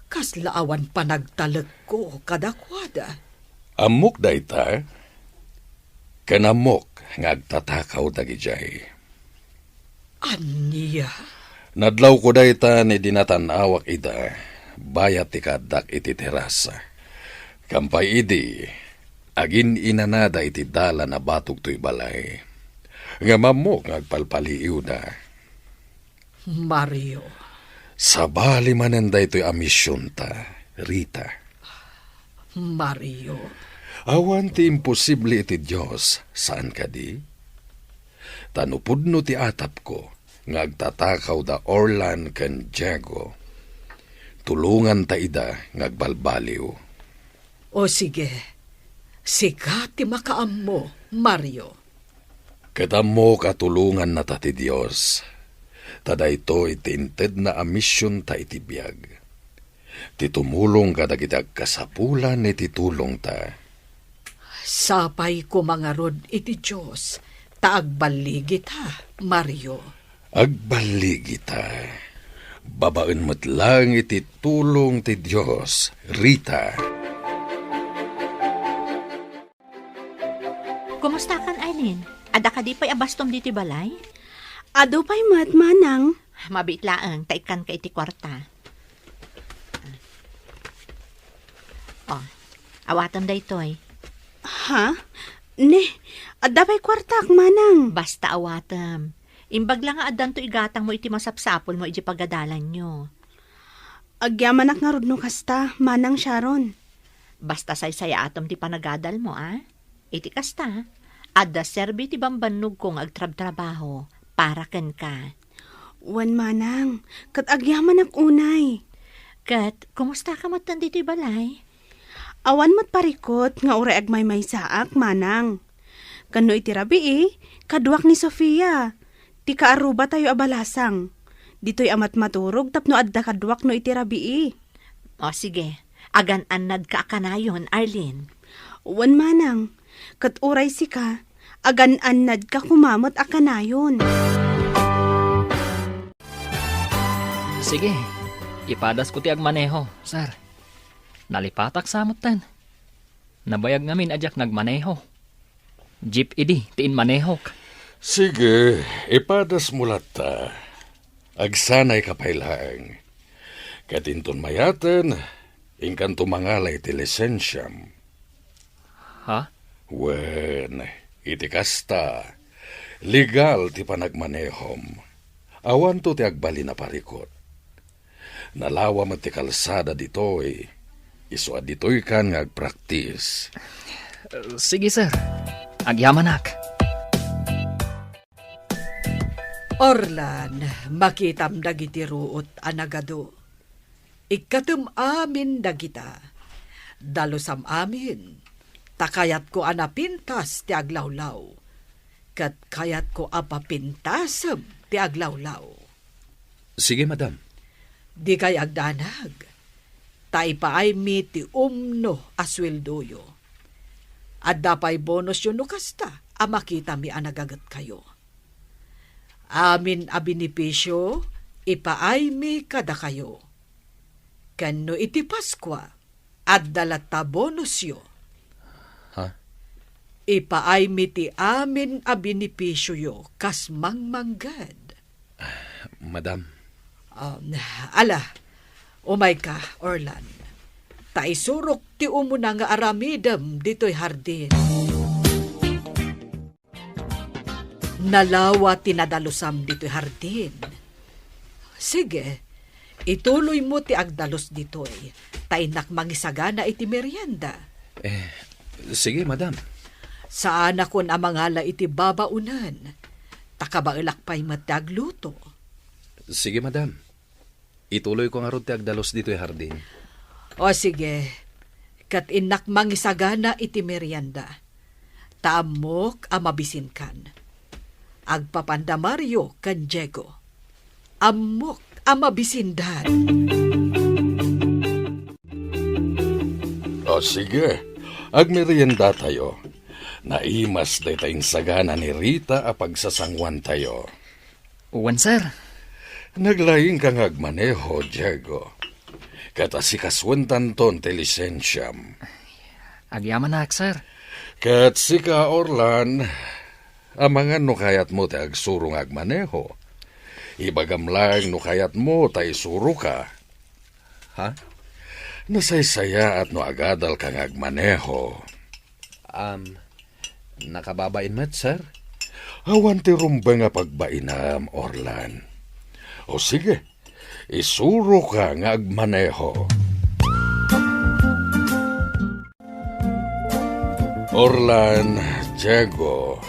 Kasla awan panagtalekko kadakuada. Ammok dayta, ken ammok nga agtatakaw dagidiay. Ania? Nadlawko dayta idi natan-awak ida, bayat ti kaaddak iti terasa. Kampay idi, agin-inanada iti dalan a batog toy balay. Ngem ammok nga agpalpaliiwda. Mario. Sabali manen daytoy a misionta, Rita. Mario. Awan ti imposible iti Dios, saan kadi? Ta no pudno ti atapko nga agtatakaw da Orlan ken Diego, tulonganta ida nga agbalbaliw. O sige, sika ti makaammo, Mario. Ket ammok a tulongannata ti Dios, ta daytoy ti intedna a misionta iti biag, ti tumulong kadagiti agkasapulan iti tulongta. Sapay koma ngarud iti Dios ta agballigita, Mario. Agballigita. Babaen met laeng iti tulong ti Dios, Rita. Kumustakan, Arlene? Adda kadi pay a bastom ditoy balay? Adu pay met, manang. Mabiit laeng, ta ikkanka iti kuarta. Oh, awatem daytoy. Ha? Ne, adda pay kuartak, manang. Basta awatem. Imbag la nga addanto igatangmo iti masapsapulmo iti pagadalanyo. Agyamanak ngarud no kasta, Manang Sharon. Basta saysayaatem ti panagadalmo, a? Iti kasta, adda serbi ti bambannogko nga agtrabtrabaho para kenka. Wen, manang, ket agyamanak unay. Ket, kumustaka metten ditoy balay? Awan met parikut nga uray agmaymaysaak, manang. Ken no iti rabii, kaduak ni Sofia, ti kaarrubatayo a balasang. Ditoy a matmaturog tapno adda kaduak no iti rabii. O, sige. Agan-annadka a kanayon, Arlene. Wen, manang. Ket uray sika, agan-annadka koma met a kanayon. Sige, ipadasko ti agmaneho, sir. Nalipatak sa metten. Nabayag ngamin a diak nagmaneho. Jeep idi ti inmanehok. Sige, ipadasmo latta. Agsanayka pay laeng. Ket inton mayaten, inkanto mangala iti lisensiam. Ha? Wen, iti kasta, legal ti panagmanehom. Awanto ti agbalin a parikut. Nalawa met ti kalsada ditoy. Isu a ditoykan nga agpraktis. Sige, sir. Agyamanak. Orlan, makitam dagiti ruot a nagadu. Ikkatem amin dagita. Dalusam amin, ta kayatko a napintas ti aglawlaw, ket kayatko a papintasem ti aglawlaw. Sige, madam. Dikay agdanag, ta ipaaymi ti umno a sueldoyo. Adda pay bonusyo no kasta a makitami a nagagetkayo. Amin a benepisio, ipaaymi kadakayo. Ken no iti Paskua, adda latta bonusyo. Ha? Ipaaymi ti amin a benepisioyo kas mangmangged. Madam. Um, ala, umayka, Orlan. Ta isurok ti umuna nga aramidem ditoy hardin. Nalawa ti nadalusam ditoy hardin. Sige, ituloymo ti agdalus ditoy, ta innak mangisagana iti merienda. Eh, sige, madam. Saanakon a mangala iti babaonen, ta kabaelak pay met ti agluto. Sige, madam. Ituloyko ngarud ti agdalus ditoy hardin. O sige, ket innak mangisagana iti merienda. Ta ammok a mabisinkan. Agpapanda Mario ken Diego. Ammok a mabisindan. O sige, agmeriendatayo. Naimas dayta insagana ni Rita a pagsasanguantayo. Wen, sir. Naglaingka nga agmaneho, Diego. Ket asikasuentanton ti lisensiam. Agyamanak, sir. Ket sika, Orlan, amangan no kayatmo ti agsuro nga agmaneho. Ibagam laeng no kayatmo ta isuroka. Ha? Nasaysayaat no agadalka nga agmaneho. Um, nakababain met, sir? Awan ti rumbeng a pagbainam, Orlan. O sige, isuroka nga agmaneho. Orlan, Diego,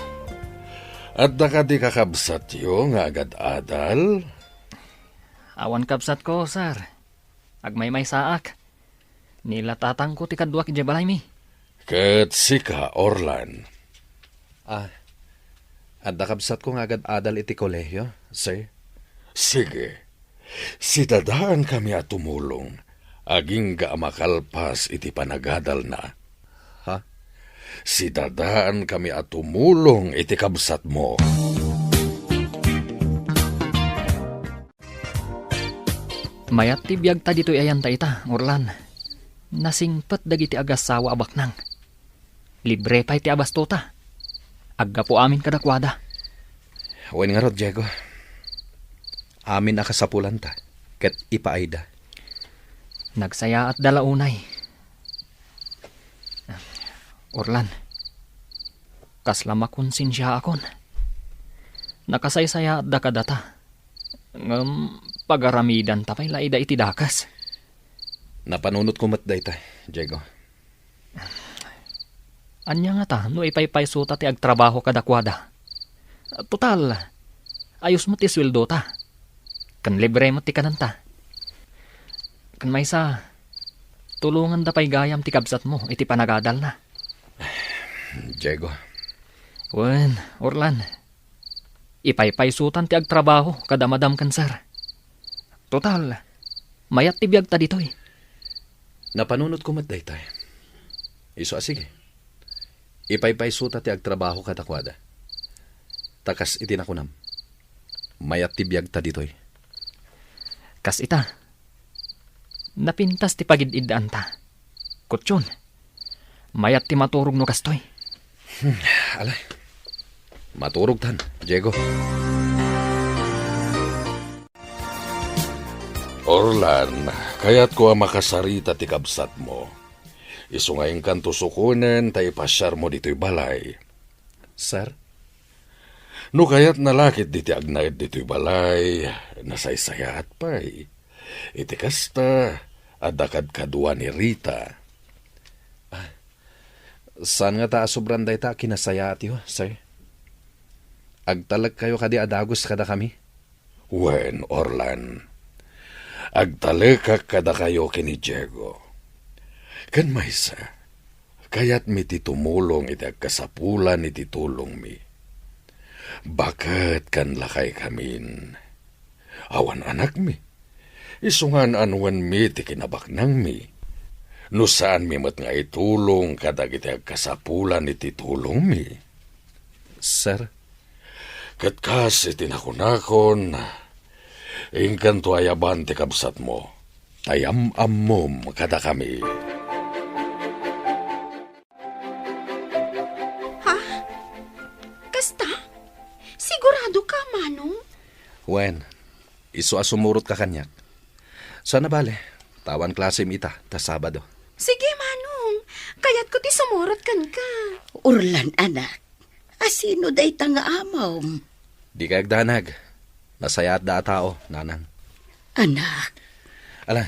adda kadi kakabsatyo nga agad-adal? Awan kabsatko, sir. Agmaymaysaak. Ni la tatangko ti kaduak idiay balaymi. Ket sika, Orlan? Ah, adda kabsatko nga agad-adal iti kolehio, sir. Sige. Sidadaankami a tumulong, agingga a makalpas iti panagadalna. Ha? Sidadaankami a tumulong iti kabsatmo. Mayat ti biagta ditoy ayan ta ita, Orlan. Nasingpet dagiti agassawa a baknang. Libre pay ti abastota. Aggapu amin kadakuada. Wen ngarud, Diego. Amin a kasapulanta, ket ipaayda. Nagsayaatda la unay. Orlan, kasla makonsensiaakon. Nakasaysayaatda kadata. Ngem pagaramidanta pay la ida iti dakes. Napanunotko met dayta, Diego. Ania ngata no ipaypaysota ti agtrabaho kadakuada? Total, ayos met ti sueldota. Ken libre met ti kanenta. Ken maysa, tulonganda pay gayam ti kabsatmo iti panagadalna. Diego. Wen, Orlan. Ipaypaysotan ti agtrabaho kada madam ken sir. Total, mayat ti biagta ditoy. Napanunotko met daytoy. Isu a sige. Ipaypaysota ti agtrabaho kadakuada. Ta kas iti nakunam, mayat ti biagta ditoy. Kas ita, napintas ti pagid-iddaanta. Kutyon, mayat ti maturog no kastoy. Hmm, ala. Maturogtan, Diego. Orlan, kayatko a makasarita ti kabsatmo. Isu nga inkanto sukonen ta ipasiarmo ditoy balay. Sir? No kayatna la ketdi ti agnaed ditoy balay, nasaysayaat pay. Iti kasta, adda kadkadua ni Rita. Ah, saan ngata a sobran dayta a kinasayaatyo, sir? Agtalekkayo kadi a dagus kadakami? Wen, Orlan, agtalekak kadakayo ken ni Diego. Ken maysa, kayatmi ti tumulong iti agkasapulan iti tulongmi. Baket ken lakaykamin. Awan anakmi. Isu nga an-annuenmi ti kinabaknangmi. No saanmi met nga itulong kadagiti agkasapulan iti tulongmi. Sir? Ket kas iti nakunakon, inkanto ayaban ti kabsatmo, ta yam-ammom kadakami. Ha? Kasta? Sigurado ka, Manong? Wen, isu a sumurotka kaniak. Saan a bale, ta awan klasem ita ta Sabado. Sige, Manong. Kayatko ti sumurot kenka. Orlan, anak, asino dayta nga amom? Dika agdanag. Nasayaatda a tao, nanang. Anak. Ala,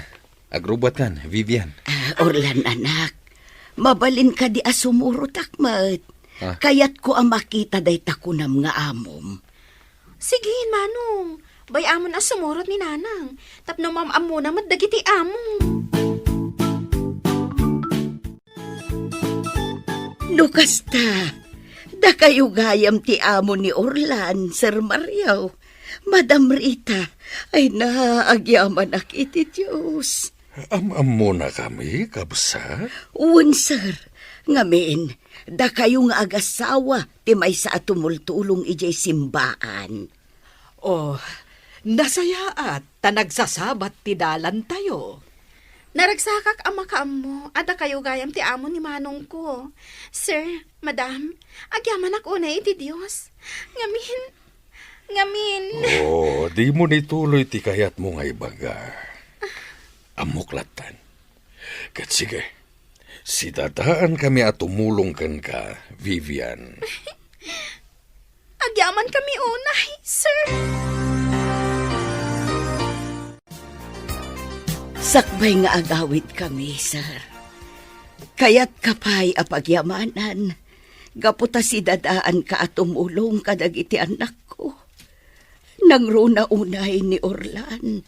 agrubbuatkan, Vivian. Ah, Orlan, anak. Mabalin kadi a sumurotak met. Ah. Kayatko a makita dayta kunam nga amom. Sige, Manong. Bay-amon a sumurot ni Nanang. Tapno maam-ammona met dagiti amom. No kasta, dakayo gayam ti amo ni Orlan, Sir Mario, Madam Rita. Ay na, agyamanak iti Dios. Am-ammona kami, kabsat? Wen, sir. Ngamin, dakayo nga agasawa ti maysa a tumultulong idiay simbaan. Oh, nasayaat ta nagsasabat ti dalantayo. Naragsakak a makaammo a dakayo gayam ti amo ni manongko. Sir, madam, agyamanak unay iti Dios. Ngamin, ngamin. Oh, dimo ituloy ti kayatmo nga ibaga. Ammok lattan. Ket sige, sidadaan kami a tumulong kenka, Vivian. Agyaman kami unay, sir. Sakbay nga agawid kami, sir. Kayatka pay a pagyamanan, gapu ta sidadaanka a tumulong kadagiti annakko. Nangruna unay ni Orlan.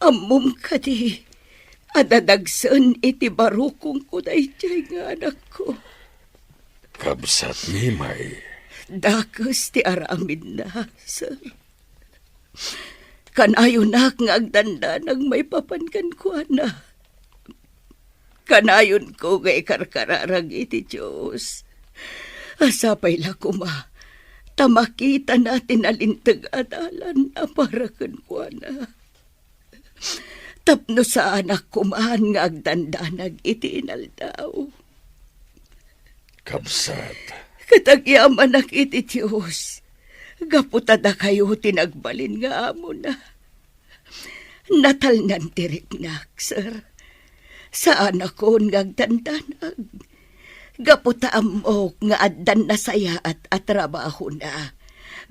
Ammom kadi a dadagsen iti barukongko daydiay nga anakko? Kabsat, Mimay. Dakes ti aramidna, sir. Kanayonak nga agdandanag maipapan kenkuana. Kanayonko nga ikarkararag iti Dios a sapay la koma ta makitana ti nalinteg a dalan a para kenkuana. Tapno saanak koman nga agdandanag iti inaldaw. Kabsat. Ket agyamanak iti Dios, gapu ta dakayo ti nagbalin nga amona. Natalnan ti riknak, sir. Saanakon nga agdandanag. Gapu ta ammok nga addan nasayaat a trabahona.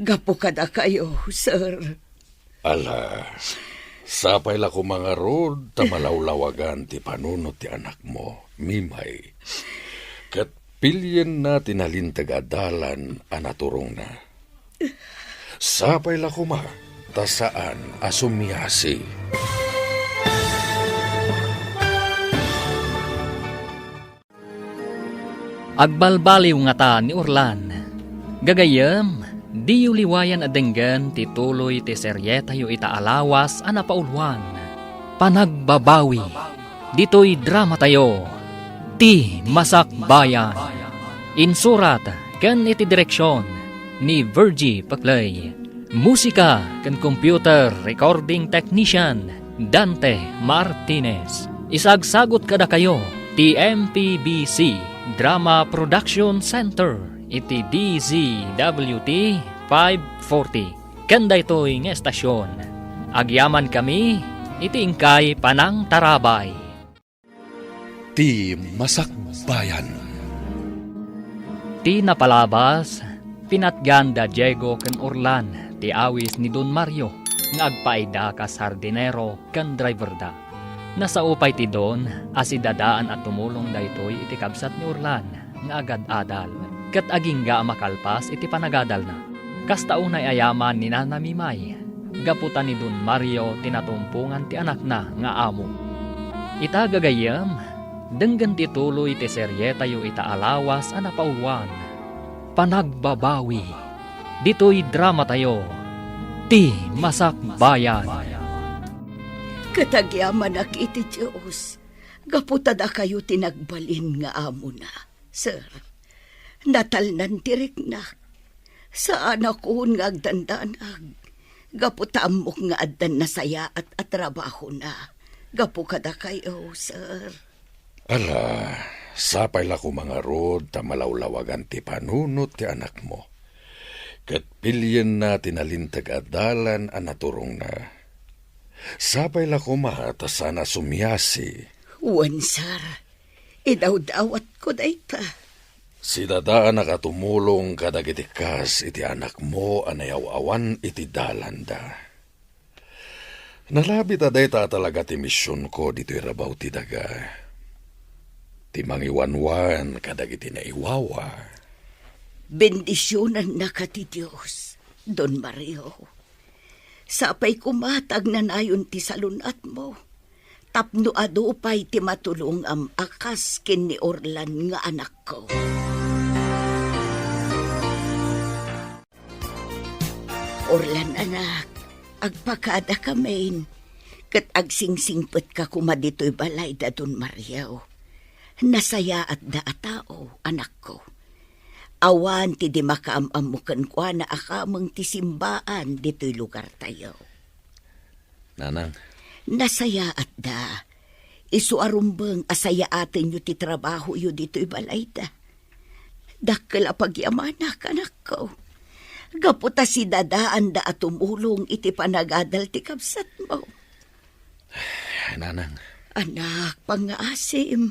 Gapu kadakayo, sir. Ala, sapay la koma ngarud ta malawlawagan ti panunot ti anakmo, Mimay. Ket pilienna ti nalinteg a dalan a naturongna. Sapay la koma ta saan a sumiasi. Agbalbaliw ngata ni Orlan. Gagayyem, diyo liwayan a denggen ti tuloy ti serietayo ita a lawas a napauluan, Panagbabawi. Ditoy dramatayo, Ti Masakbayan. Insurat ken iti direksion ni Virgie Paclay. Musika ken computer recording technician, Dante Martinez. Isagsagut kadakayo ti M P B C Drama Production Center iti D Z W T five forty. Ken daytoy nga estasion, agyamankami iti inkay panangtarabay. Ti Masakbayan. Ti napalabas, pinatgan da Diego ken Orlan ti awis ni Don Mario nga agpaida kas hardinero ken driverda. Nasao pay ti Don a sidadaan a tumulong daytoy iti kabsat ni Orlan nga agad-adal ket agingga a makalpas iti panagadalna. Kasta unay a yaman ni Nana Mimay, gapu ta ni Don Mario ti natumpongan ti anakna nga amo. Ita gagayyem, denggen ti tuloy ti serietayo ita a lawas a napauluan, Panagbabawi, ditoy dramatayo, Ti Masakbayan. Ket agyamanak iti Dios, gapu ta dakayo ti nagbalin nga amona. Sir, natalnan ti riknak. Saanakon nga agdandanag, gapu ta ammok nga addan nasayaat a trabahona gapu kadakayo, sir. Ala, sapay la koma ngarud ta malawlawagan ti panunot ti anakmo, ket pilienna ti nalinteg a dalan a naturongna. Sapay la koma ta saan a sumiasi. Wen, sir. Idawdawatko dayta. Sidadaanak a tumulong kadagiti kas iti anakmo a nayaw-awan iti dalanda. Nalabit a dayta a talaga ti misionko ditoy rabaw ti daga. Ti mangiwanwan kadagiti naiwawa. Bendisionannaka ti Dios, Don Mario. Sapay koma ta agnanayon ti salun-atmo, tapno adu pay ti matulongam a kas ken ni Orlan nga anakko. Orlan, anak, agpakadakamin, ket agsingsingpetka koma ditoy balay da Don Mario. Nasayaatda a tao, anakko. Awan ti di makaam-ammo kenkuana a kameng ti simbaan ditoy lugartayo. Nanang. Nasayaatda. Isu a rumbeng a sayaatenyo ti trabahoyo ditoy balayda. Dakkel a pagyamanak, anakko. Gapu ta sidadaanda a tumulong iti panagadal ti kabsatmo. Nanang. Anak, pangngaasim,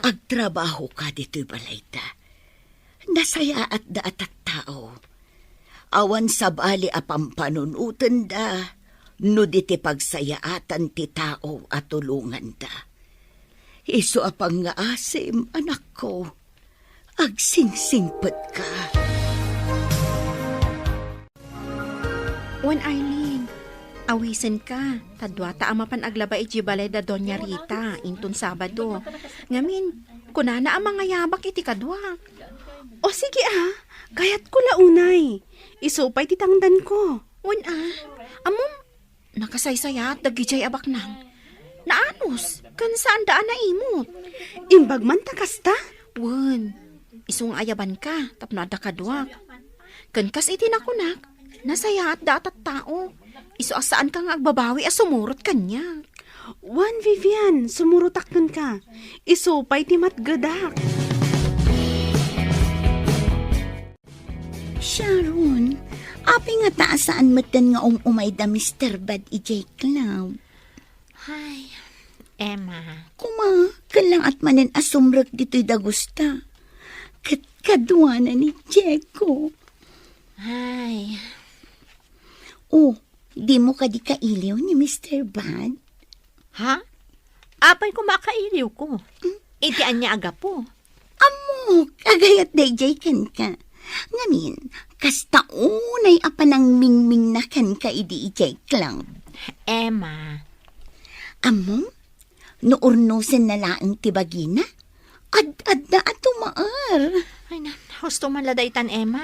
agtrabahoka ditoy balayda. Nasayaatda a tattao. Awan sabali a pampanunotenda no di ti pagsayaatan ti tao a tulonganda. Isu a pangngaasim, anakko, agsingsingpetka. Wen, Arlene, awisenka, ta duata a mapan aglaba idiay balay da Doña Rita inton Sabado. Ngamin, kunana a mangayabak iti kaduak. O sige a, kayatko la unay. Isu pay ti tangdanko. Wen a, ammom, nakasaysayaat dagidiay a baknang. Naanus, ken saanda a naimut. Imbag man ta kasta? Wen, isu nga ayabanka tapno adda kaduak. Ken kas iti nakunak, nasayaatda a tattao. Isu a saanka nga agbabawi a sumurot kaniak. Wen, Vivian, sumurotak kenka. Isu pay ti matgedak. Sharon, apay ngata a saan metten nga um-umay da Mister Bad idiay club? Ay, Emma. Koma, kellangat manen a sumrek ditoy dagusta. Ket kaduana ni Diego. Ay. Oh, dimo kadi kailiw ni Mister Bad? Ha? Apay koma a kailiwko? Hmm? Iti ania a gapu? Ammok, agayat daydiay kenka. Ngamin, kasta unay a panangmingmingna kenka idi idiay club. Emma. Ammom, no urnosenna laeng ti bagina, ad-adda a tumaer. Ay na, husto man la daytan, Emma.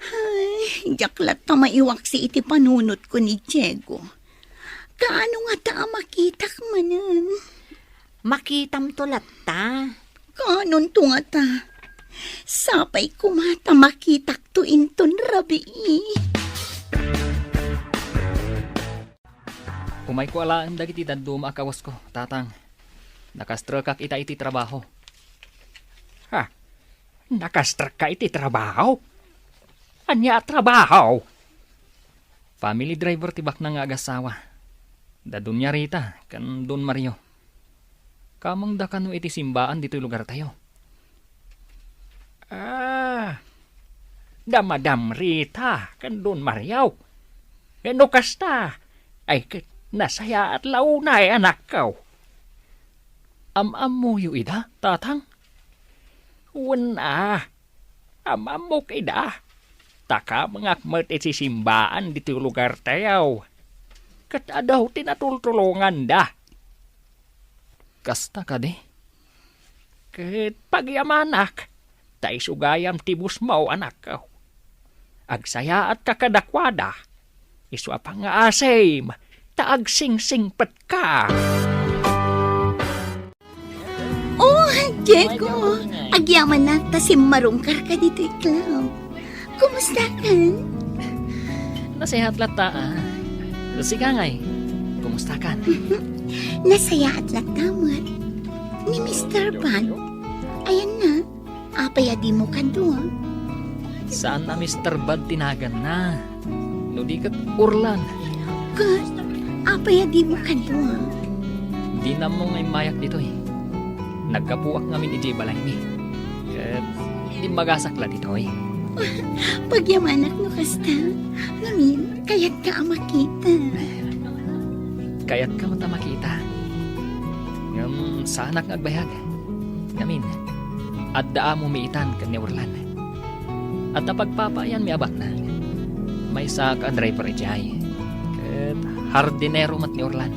Ay, diak latta maiwaksi iti panunotko ni Diego. Kaano ngata a makitak manen? Makitamto latta. Kaanonto ngata? Sapay koma ta makitakto inton rabii. Umayko alaen dagiti dadduma a kawasko, Tatang. Nakastrekak ita iti trabaho. Ha? Nakastrekka iti trabaho? Ania a trabaho? Family driver ti baknang nga agasawa. Da Doña Rita ken Don Mario. Kamangda kano iti simbaan ditoy lugartayo. Ah, da Madam Rita ken Don Mario. No kasta, ay ket nasayaat la unay, anakko. Am-ammoyo ida, Tatang? Wen a, am-ammok ida. Natakabngak met iti simbaan ditoy lugartayo. Ket adu ti natultulonganda. Kasta kadi? Ket pagyamanak, ta isu gayam ti busmo, anakko. Agsayaatka kadakuada, isu a pangngaasim, ta agsingsingpetka. Oh, Diego, agyamanak ta simmarungkarka ditoy club. Kumustakan? Nasayaat latta, ah. Sika ngay, kumustakan? Nasayaat latta met. Ni Mister Bad, ayanna, apay a dimo kadua? Saan a Mister Bad ti naganna. No di ket Orlan. Ket, apay a dimo kadua? Dina ammo nga immayak ditoy. Naggapuak ngamin idiay balaymi. Ket immagasak la ditoy. Pagyamanak no kasta. Ngamin, kayatka a makita. Kayatka met a makita. Ngem saanak nga agbayag. Ngamin, adda amomi itan ken ni Orlan. Adda pagpapaayanmi a baknang. Maysak a driver idiay. Ket hardinero met ni Orlan.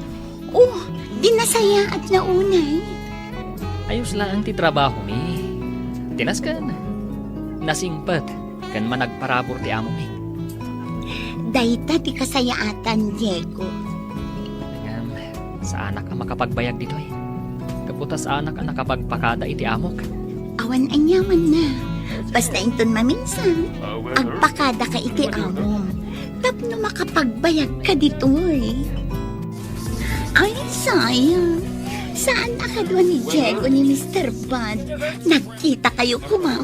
Oh, di nasayaat la unay. Ayos laeng ti trabahomi. Tinasken. Nasingpet ken managparabur ti amomi. Dayta ti kasayaatan, Diego. Ngem, saanak a makapagbayag ditoy. Gapu ta saanak a nakapagpakada iti amok. Awan aniamanna. Basta inton maminsan, agpakadaka iti amom. Tapno makapagbayagka ditoy. Ay, sayang. Saan a kadua ni Diego ni Mister Bad? Nagkitakayo koma.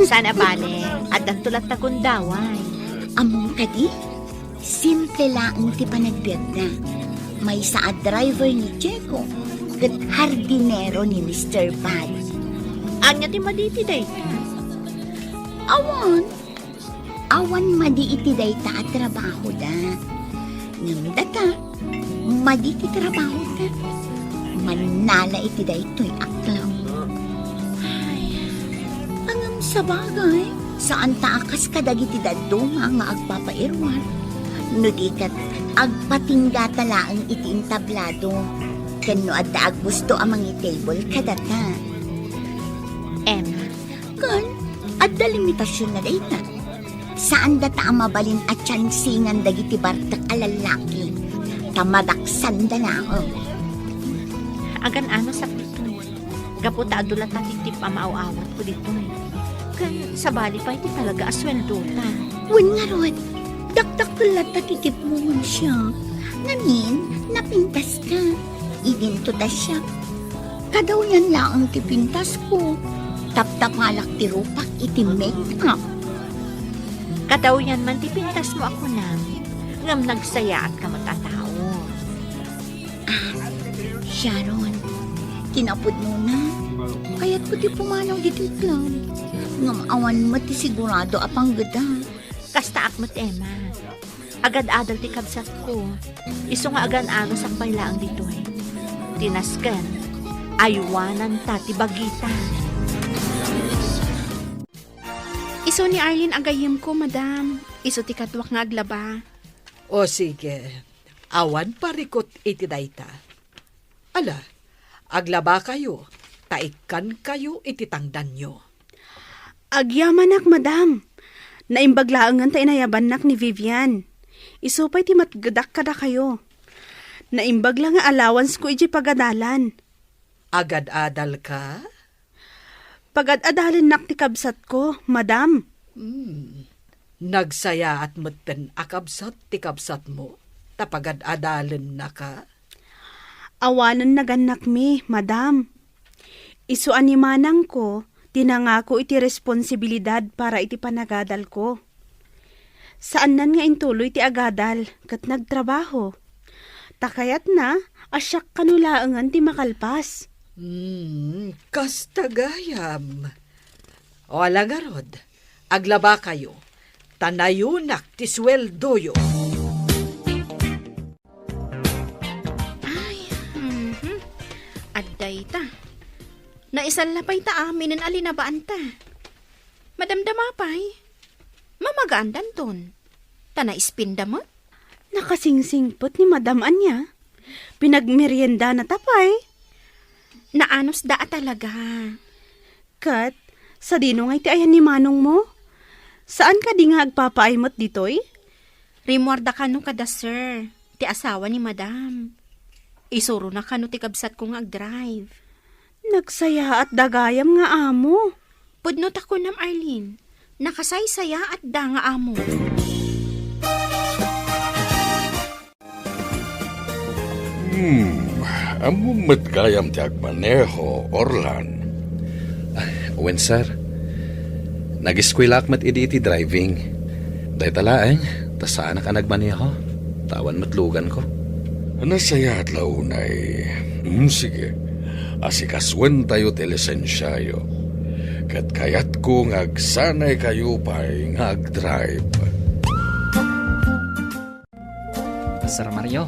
Saan a bale, addanto latta gundaway. Ammom kadi? Simple laeng ti panagbiagna. Maysa a driver ni Diego, ket hardinero ni Mister Bad. Ania ti madi iti dayta? Awan. Awan madi iti dayta a trabahoda. Ngem data, madi ti trabahoda. Mannala iti daytoy a club. Ay, ngem sabagay, saan ta a kas kadagiti dadduma nga agpapairuar. No di ket, agpatinggata laeng iti entablado. Ken no adda aggusto a mangitable kadata. Emma, Ken, adda limitasionna dayta. Saan data a mabalin a tiansingan dagiti bartek a lallaki, ta madaksanda laeng. Agan-anosak ditoy. Gapu ta adu latta ti tip a maaw-awatko ditoy. Ken sabali pay ti talaga a sueldota. Wen ngarud, dakdakkel latta ti tipmo, siak. Ngamin, napintaska. Idinto ta siak. Kadawyan laeng ti pintasko. Taptapalak ti rupak iti make-up. Kadawyan man ti pintasmo a kunam, ngem nagsayaatka met a tao. Ah, Sharon, kinapudnona, kayatko ti pumanaw ditoy club. Ngem awan met ti sigurado a panggeda. Kastaak met, Emma. Agad-adal ti kabsatko. Isu nga agan-anosak pay laeng ditoy. Tinasken, aywananta ti bagita. Isu ni Arlene a gayyemko, madam. Isu ti kaduak nga aglaba. O sige, awan parikut iti dayta. Ala, aglabakayo, ta ikkankayo iti tangdanyo. Agyamanak, madam. Naimbag laengen ta inayabannak ni Vivian. Isu pay ti matgedak kadakayo. Naimbag la nga allowance ko idiay pagadalan. Agad-adalka? Pagad-adalennak ti kabsatko, madam. Hmm. Nagsayaat metten a kabsat ti kabsatmo, ta pagad-adalennaka? Awanen nagannakmi, madam. Isu a ni manangko ti nangako iti responsibilidad para iti panagadalko. Saannan nga intuloy ti agadal ket nagtrabaho. Ta kayatna a siak kano laengen ti makalpas. Hmm, kasta gayam. O ala ngarud, aglabakayo, ta nayunak ti sueldoyo. Ay, mhm. Adda ita. Naisalla pay ta aminen a linabaanta. Madamdama pay. Ma'am Pagaandanton. Ta naispinda met. Nakasingsingpet ni Madam ania? Pinagmeriendana ta pay? Naanusda a talaga. Ket, sadino nga iti ayan ni manongmo? Saan kadi nga agpapaay met ditoy? Rimmuarda kano kada sir, ti asawa ni Madam. Isurona kano ti kabsatko nga agdrive. Nagsayaat da gayam nga amo. Pudno ta kunam, Arlene. Nakasaysayaat da nga amo. Hmm, ammom met gayam ti agmaneho, Orlan? Ah, wen, sir. Nag-eskuelaak met idi iti driving. Dayta laeng, ta saanak a nagmaneho. Ta awan met luganko. Nasayaat la unay. Hmm, sige. Asikasuentayo ti lisensiayo. Ket kayatko nga agsanaykayo pay nga agdrive. Sir Mario,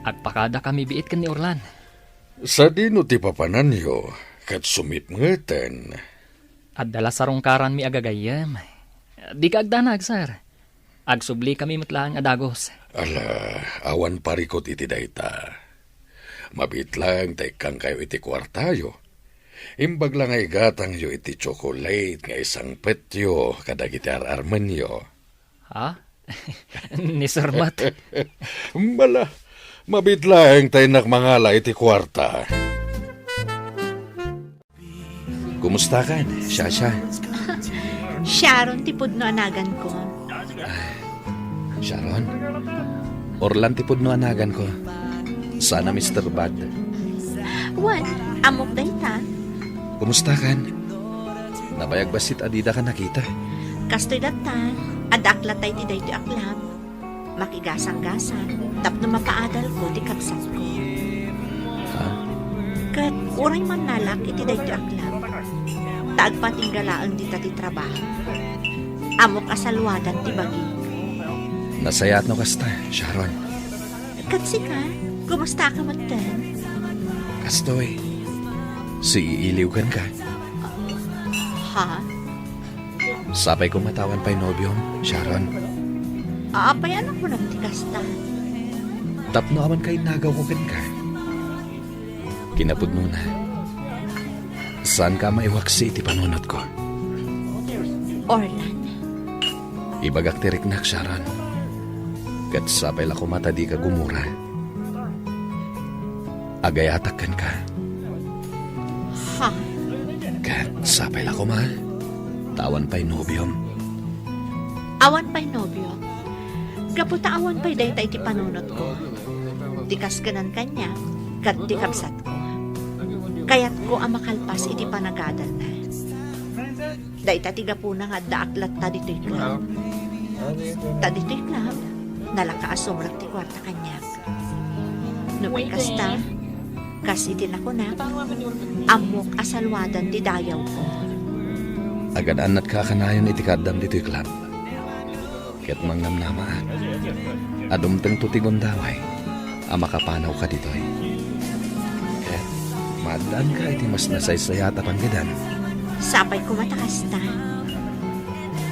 agpakadakami biit ken ni Orlan. Sadino ti papananyo ket sumipngeten? Adda la sarungkaranmi a gagayyem. Dika agdanag, sir. Agsublikami met laeng a dagus. Ala, awan parikut iti dayta. Mabiit laeng ta ikkankayo iti kuartayo. Imbag la nga igatangyo iti tsokolate nga isangpetyo kadagiti ar-armenyo. Ha? Ni Sir Mat? Mala, mabiit laeng ta innak mangala iti kuarta. Kumustakan, Shasha? Sharon ti pudno a naganko. Sharon? Orlan ti pudno a naganko. Sana, Mister Bad. Wen, ammok dayta. Kumustakan? Nabayag bassit a didaka nakita. Kastoy latta, addaak latta iti daytoy a club. Makigasanggasang tapno mapaadalko ti kabsatko. Ha? Ket uray mannalak iti daytoy a club, ta agpatingga laeng dita ti trabaho. Ammok a saluadan ti bagim. Nasayaat no kasta, Sharon. Ket sika, kumusta ka metten? Kastoy, siiiliw kenka. Ha? Sapay koma ta awan pay nobiom, Sharon. Apay a nakunam ti kasta? Tapno awan kainnagawko kenka. Kinapudnona, saanka a maiwaksi iti panunotko. Orlan. Ibagak ti riknak, Sharon. Ket sapay la koma ta dika gumura. Agayatak kenka. Ha? Ket sapay la koma, ta awan pay nobiom. Awan pay nobiom? Gapu ta awan pay dayta iti panunotko. Ti kaskenan kaniak, ket ti kabsatko. Kayatko a makalpas iti panagadalna. Dayta ti gapuna nga addaak latta ditoy club. Ta ditoy club, nalaka a sumrek ti kuarta kaniak. Nupay kasta, kas iti nakunak, ammok a saluadan ti dayawko. Agan-annatka a kanayon iti kaaddam ditoy club. Ket mangnamnamaak a dumtengto ti gundaway a makapanawka ditoy. Ket maaddaanka iti mas nasaysayat a panggedan. Sapay koma ta kasta.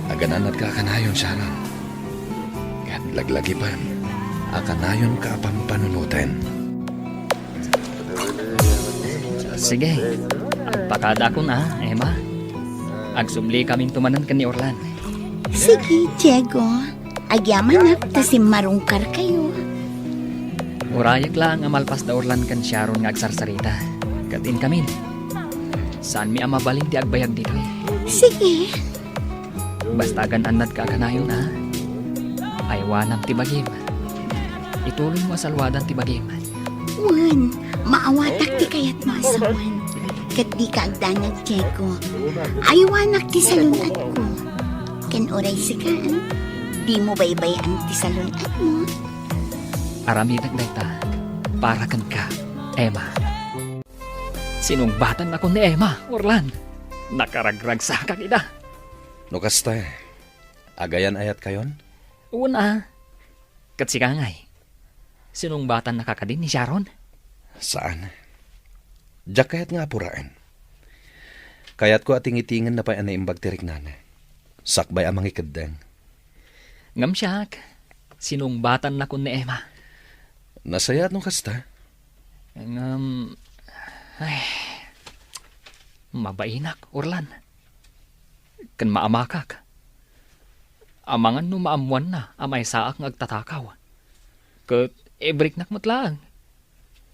Agan-annatka a kanayon, Sharon. Ket laglagipen a kanayonka a pampanunoten. Sige, agpakadakon a, Emma. Agsubli kaminto manen ken ni Orlan. Sige, Diego. Agyamanak ta simmarungkarkayo. Urayek laeng a malpas da Orlan ken Sharon nga agsarsarita. Ket inkamin, saanmi a mabalin ti agbayag ditoy. Sige. Basta agan-annadka a kanayon a, aywanam ti bagim. Itulonmo a saluadan ti bagim. Wen, maawatak ti kayatmo a sawen. Ket dika agdanag, Diego. Aywanak ti salun-atko. Ken uray sika, dimo baybay-an ti salun-atmo. Aramidek dayta para kenka, Emma. Sinungbatannakon ni Emma, Orlan. Nakaragragsakak ida. No kasta, agayan-ayatkayon? Wen a. Ket sika ngay, sinungbatannaka kadi ni Sharon? Saan. Diak kayat nga apuraen. Kayatko a tingitingenna pay a naimbag ti riknana. Sakbay a mangikeddeng. Ngem siak, sinungbatannakon ni Emma. Nasayaat no kasta. Ngem, ay, mabainak, Orlan. Ken maamakak. Amangan no maammoanna a maysaak nga agtatakaw. Ket ibriknak met laeng.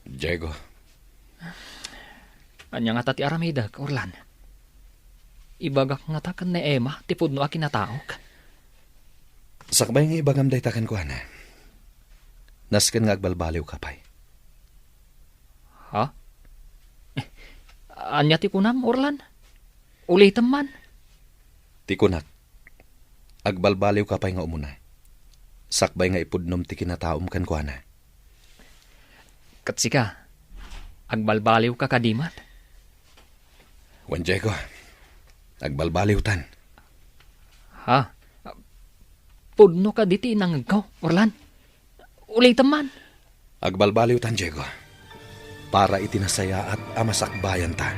Diego. Ania ngata ti aramidek, Orlan? Ibagak ngata ken ni Emma ti pudno a kinataok? Sakbay nga ibagam dayta kenkuana, nasken nga agbalbaliwka pay. Ha? Ania ti kunam, Orlan? Ulitem man. Ti kunak, agbalbaliwka pay nga umuna. Sakbay nga ipudnom ti kinataom kenkuana. Ket sika, agbalbaliwka kadi met? Wen, Diego, agbalbaliwtan. Ha? Pudno kadi ti inangegko, Orlan? Ulitem man. Agbalbaliwtan, Diego, para iti nasayaat a masakbayanta.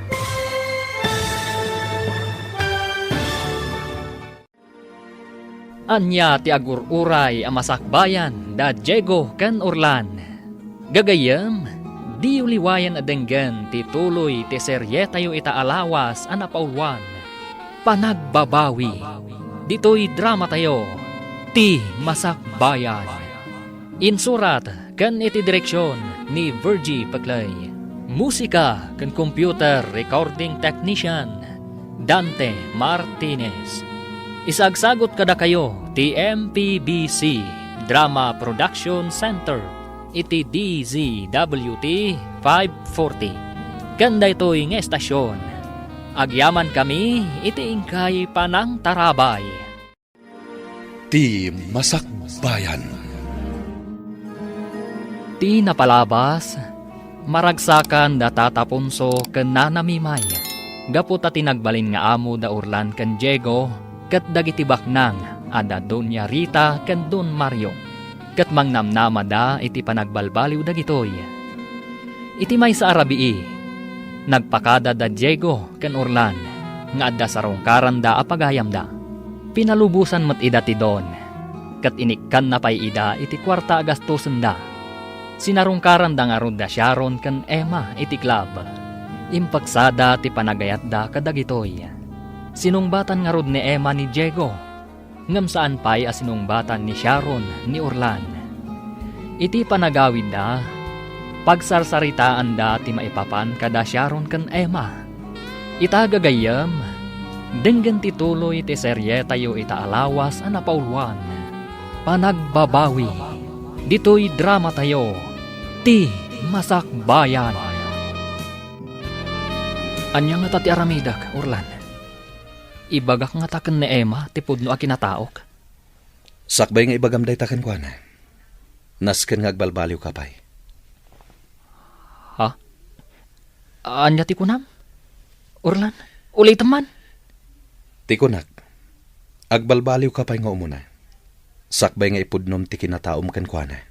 Ania ti agur-uray a masakbayan da Diego ken Orlan? Gagayyem, diyo liwayan a denggen ti tuloy ti serietayo ita a lawas a napauluan, Panagbabawi, ditoy dramatayo, Ti Masakbayan. Insurat ken iti direksion ni Virgie Peclay. Musika ken computer recording technician, Dante Martinez. Isagsagut kadakayo ti M P B C Drama Production Center iti D Z W T five forty. Ken daytoy nga estasion, agyamankami iti inkay panangtarabay. Ti Masakbayan. Ti napalabas, maragsakan da Tata Ponso ken Nana Mimay, gapu ta ti nagbalin nga amo da Orlan ken Diego ket dagiti baknang a da Doña Rita ken Don Mario, ket mangnamnamada iti panagbalbaliw dagitoy. Iti maysa a rabii, nagpakada da Diego ken Orlan nga adda sarungkaranda a pagayamda. Pinalubosan met ida ti Don, ket inikkanna pay ida iti kuarta a gastosenda. Sinarungkaranda ngarud da Sharon ken Emma iti club. Impaksada ti panagayatda kadagitoy. Sinungbatan ngarud ni Emma ni Diego, ngem saan pay a sinungbatan ni Sharon ni Orlan. Iti panagawidda, pagsarsaritaanda ti maipapan kada Sharon ken Emma. Ita gagayyem, denggen ti tuloy ti serietayo ita a lawas a napauluan, Panagbabawi, ditoy dramatayo, Ti Masakbayan. Ania ngata ti aramidek, Orlan? Ibagak ngata ken ni Emma ti pudno a kinataok? Sakbay nga ibagam dayta kenkuana, nasken nga agbalbaliwka pay. Ha? Ania ti kunam? Orlan, ulitem man. Ti kunak, agbalbaliwka pay nga umuna, sakbay nga ipudnom ti kinataom kenkuana.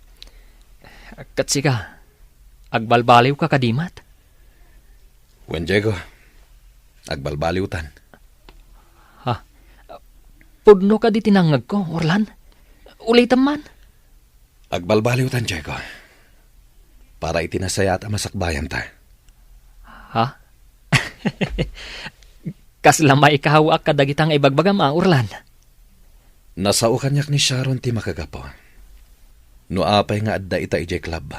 Ket sika, agbalbaliwka kadi met? Wen, Diego, agbalbaliwtan. Ha? Pudno kadi ti nangngegko, Orlan? Ulitem man. Agbalbaliwtan, Diego. Para iti nasayaat a masakbayanta. Ha? Kasla maikawaak kadagita nga ibagbagam a, Orlan? Nasao kaniak ni Sharon ti makagapu. No apay nga adda ita idiay club.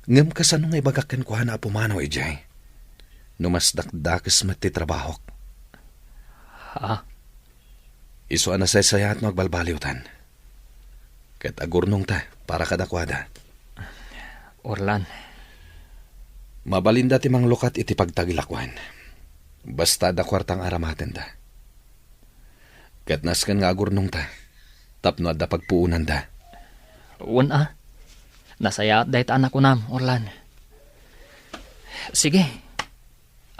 Ngem kasano nga ibagak kenkuana a pumanaw idiay? No mas dakdakes met ti trabahok. Ha? Isu a nasaysayaat no agbalbaliwtan. Ket agurnongta para kadakuada. Orlan. Mabalinda ti manglukat iti pagtagilakuan. Basta adda kuarta nga aramatenda. Ket nasken nga agurnongta tapno adda pagpuonanda. Wen a. Nasayaat dayta a nakunam, Orlan. Sige.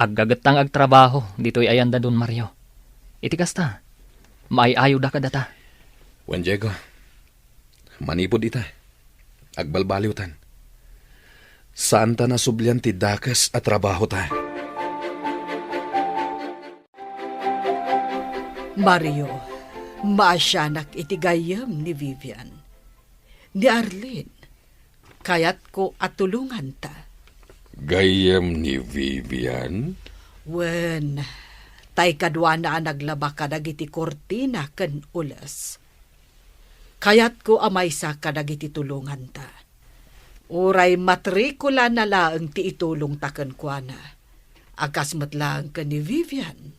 Aggagetta nga agtrabaho ditoy ayan da Don Mario. Iti kasta, maay-ayoda kadata. Wen, Diego, manipud ita, agbalbaliwtan. Saanta nasublian ti dakes a trabahota. Mario, Maasianak iti gayyem ni Vivian. Ni Arlene, kayatko a tulonganta. Gayyem ni Vivian? Wen, tay kaduana a naglaba kadagiti kurtina ken ules. Kayatko a maysa kadagiti tulonganta. Uray matrikulana laeng ti itulongta kenkuana, a kas met laeng ken ni Vivian.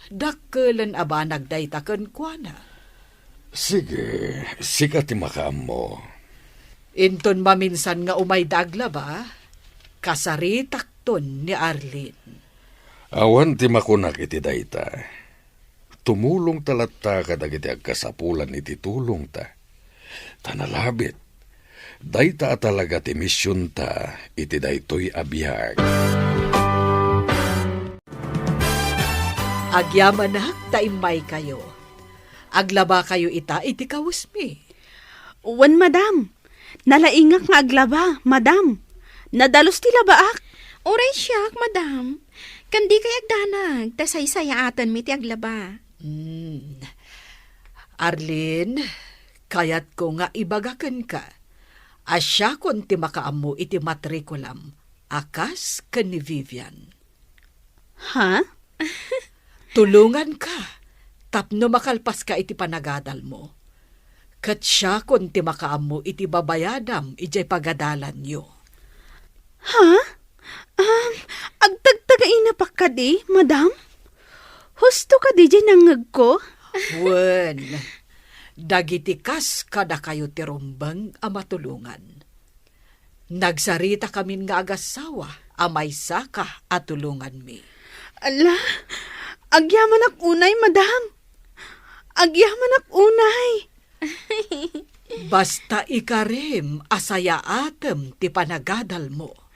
Dakkelen a banag dayta kenkuana. Sige, sika ti makaammo. Inton maminsan nga umayda aglaba, kasaritakton ni Arlene. Awan ti makunak iti dayta. Tumulongta latta kadagiti agkasapulan iti tulongta. Ta nalabit, dayta a talaga ti misionta iti daytoy a biag. Agyamanak ta immaykayo. Aglabakayo ita iti kawesmi. Wen, madam. Nalaingak nga aglaba, madam. Nadalus ti labaak. Uray siak, madam. Ken dikay agdanag, ta saysayaatenmi ti aglaba. Hmm. Arlene, kayatko nga ibaga kenka a siakon ti makaammo iti matrikulam a kas ken ni Vivian. Ha? Tulonganka tapno makalpaska iti panagadalmo. Ket siakon ti makaammo iti babayadam idiay pagadalanyo. Ha? Um, agtagtagainak kadi, madam? Husto kadi diay nangngegko? Wen, dagiti kas kadakayo ti rumbeng a matulongan. Nagsarita kamin nga agassawa a maysaka a tulonganmi. Ala, agyamanak unay, madam. Agyamanak unay. Basta ikarim a sayaatem ti panagadalmo.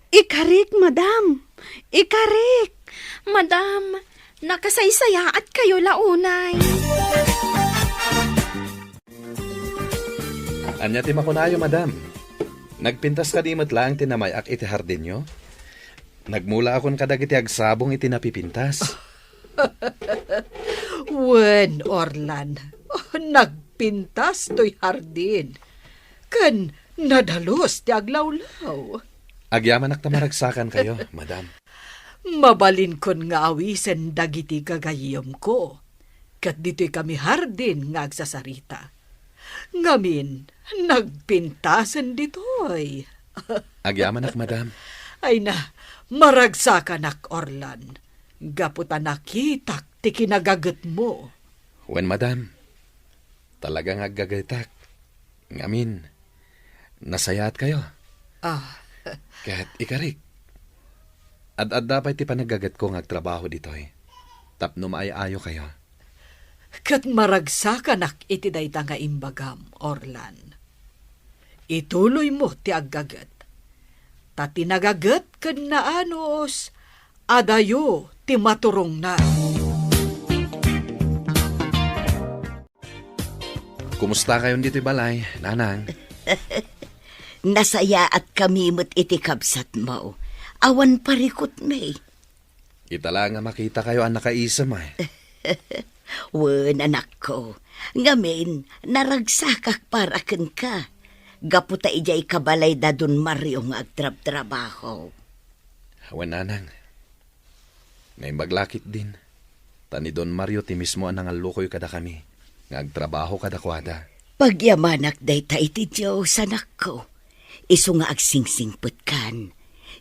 Ikarik, madam. Ikarik. Madam, nakasaysayaatkayo la unay. Ania ti makunayo, madam? Nagpintas kadi met laeng ti namay-ak iti hardinyo? Nagmulaakon kadagiti agsabong iti napipintas. Wen, Orlan, nagpintas toy hardin. Ken nadalus ti aglawlaw. Agyamanak ta maragsakankayo, madam. Mabalinkon nga awisen dagiti gagayyemko, ket ditoy kami hardin nga agsasarita. Ngamin, nagpintasen ditoy. Agyamanak, madam. Ay na, maragsakanak, Orlan, gapu ta nakitak ti kinagagetmo. Wen, madam. Talaga nga aggagetak. Ngamin, nasayaatkayo. Ah. Ket ikarik, ad-adda pay ti panaggagetko nga agtrabaho ditoy tapno maay-ayokayo. Ket maragsakanak iti dayta nga imbagam, Orlan. Ituloymo ti aggaget. Ta ti nagaget ken naanus, adayo ti maturongna. Kumustakayon ditoy balay, nanang? Nasayaatkami met iti kabsatmo. Awan parikutmi. Ita la nga makitakayo a nakaisem, ay. Wen, anakko. Ngamin, naragsakak para kenka. Gapu ta idiay kabalay da Don Mario nga agtrabtrabaho. Wen, nanang. Naimbag la ketdin, ta ni Don Mario ti mismo a nangallukoy kadakami nga agtrabaho kadakuada. Pagyamanak dayta iti Dios, anakko. Isu nga agsingsingpetkan.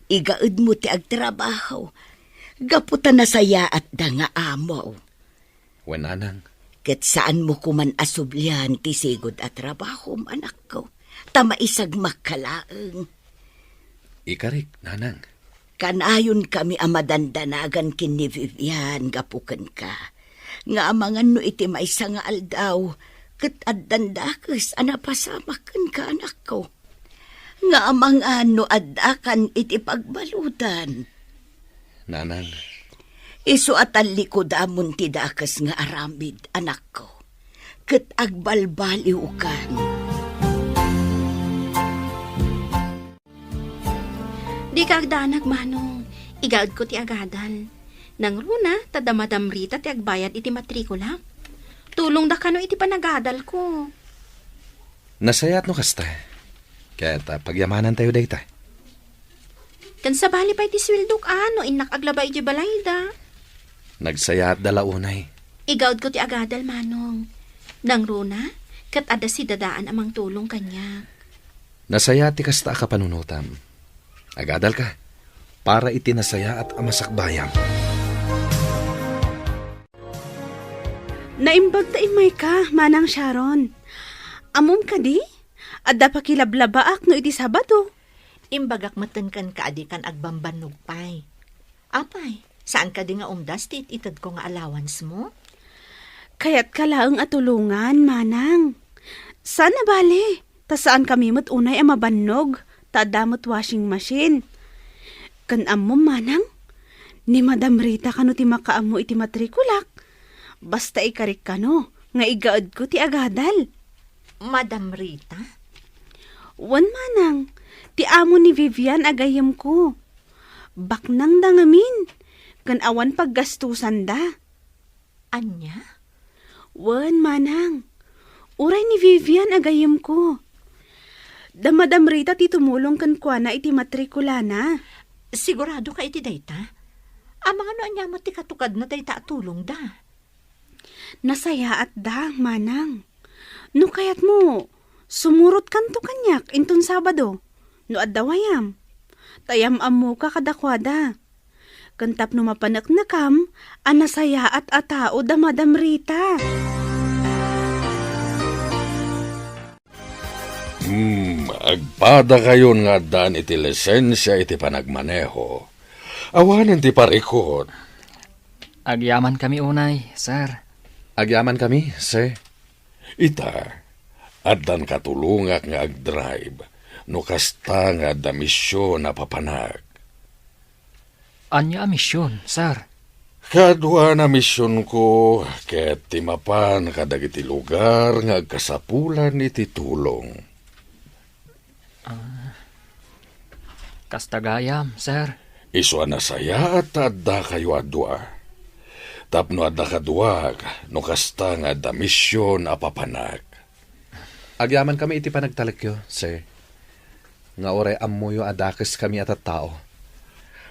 Igaedmo ti agtrabaho. Gapu ta nasayaatda nga amo. Wen, nanang. Ket saanmo koman a sublian ti sigud a trabahom, anakko, ta maisagmakka laeng. Ikarik, nanang. Kanayonkami a madandanagan ken ni Vivian gapu kenka, nga amangan no iti maysa nga aldaw, ket addan dakes a napasamak kenka, anakko. Nga amangan no addakan iti pagbaludan. Nanang. Isu a tallikudamon ti dakes nga aramid, anakko, ket agbalbaliwkan. Dika agdanag, Manong. Igaedko ti agadal. Nangruna, ta damadamrita ti agbayad iti matrikula. Tulongda kano iti panagadalko. Nasayaat no kasta. Ket, ah, pagyamanantayo dayta. Ken sabali pay ti sueldok, a, no innak aglaba idiay balayda. Nagsayaatda la unay. Igaudko ti agadal, Manong. Nangruna, ket adda sidadaan a mangtulong kaniak. Nasayaat ti kasta a kapanunotam. Agadalka para iti nasayaat a masakbayam. Naimbag ta immayka, Manang Sharon. Ammom kadi? Adda pakilablabaak no iti Sabado. Imbagak metten kenka a dikan agbambannog pay. Apay, saan kadi nga umdas ti it-itedko nga allowance mo? Kayatka laeng a tulongan, Manang. Saan a bale, ta saan kami met unay a mabannog, ta adda met washing machine. Ken ammom, Manang, ni Madam Rita kano ti makaammo iti matrikulak. Basta ikarik kano nga igaedko ti agadal. Madam Rita? Wen, Manang, ti amo ni Vivian a gayyemko. Baknangda ngamin, ken awan paggastusanda. Ania? Wen, Manang. Uray ni Vivian a gayyemko. Da Madam Rita ti tumulong kenkuana iti matrikulana. Sigurado ka iti dayta? Amangan no ania met ti katukadna dayta a tulongda? Nasayaatda, Manang. No kayatmo, sumurotkanto kaniak inton Sabado, no adda wayam. Ta yam-ammoka kadakuada. Ken tapno mapaneknekam a nasayaat a tao da Madam Rita. Hmm, agpadakayon nga addaan iti lisensia iti panagmaneho. Awanen ti parikut. Agyamankami unay, sir. Agyamankami, sir. Ita, addan katulongak nga agdrive, no kasta nga adda mision a papanak. Ania a mision, sir? Kaduan a misionko ket ti mapan kadagiti lugar nga agkasapulan iti tulong. Ah, kasta gayam, sir. Isu a nasayaat ta addakayo a dua. Tapno adda kaduak, no kasta nga adda mision a papanak. Agyamankami iti panagtalekyo, sir, nga uray ammoyo a dakeskami a tattao.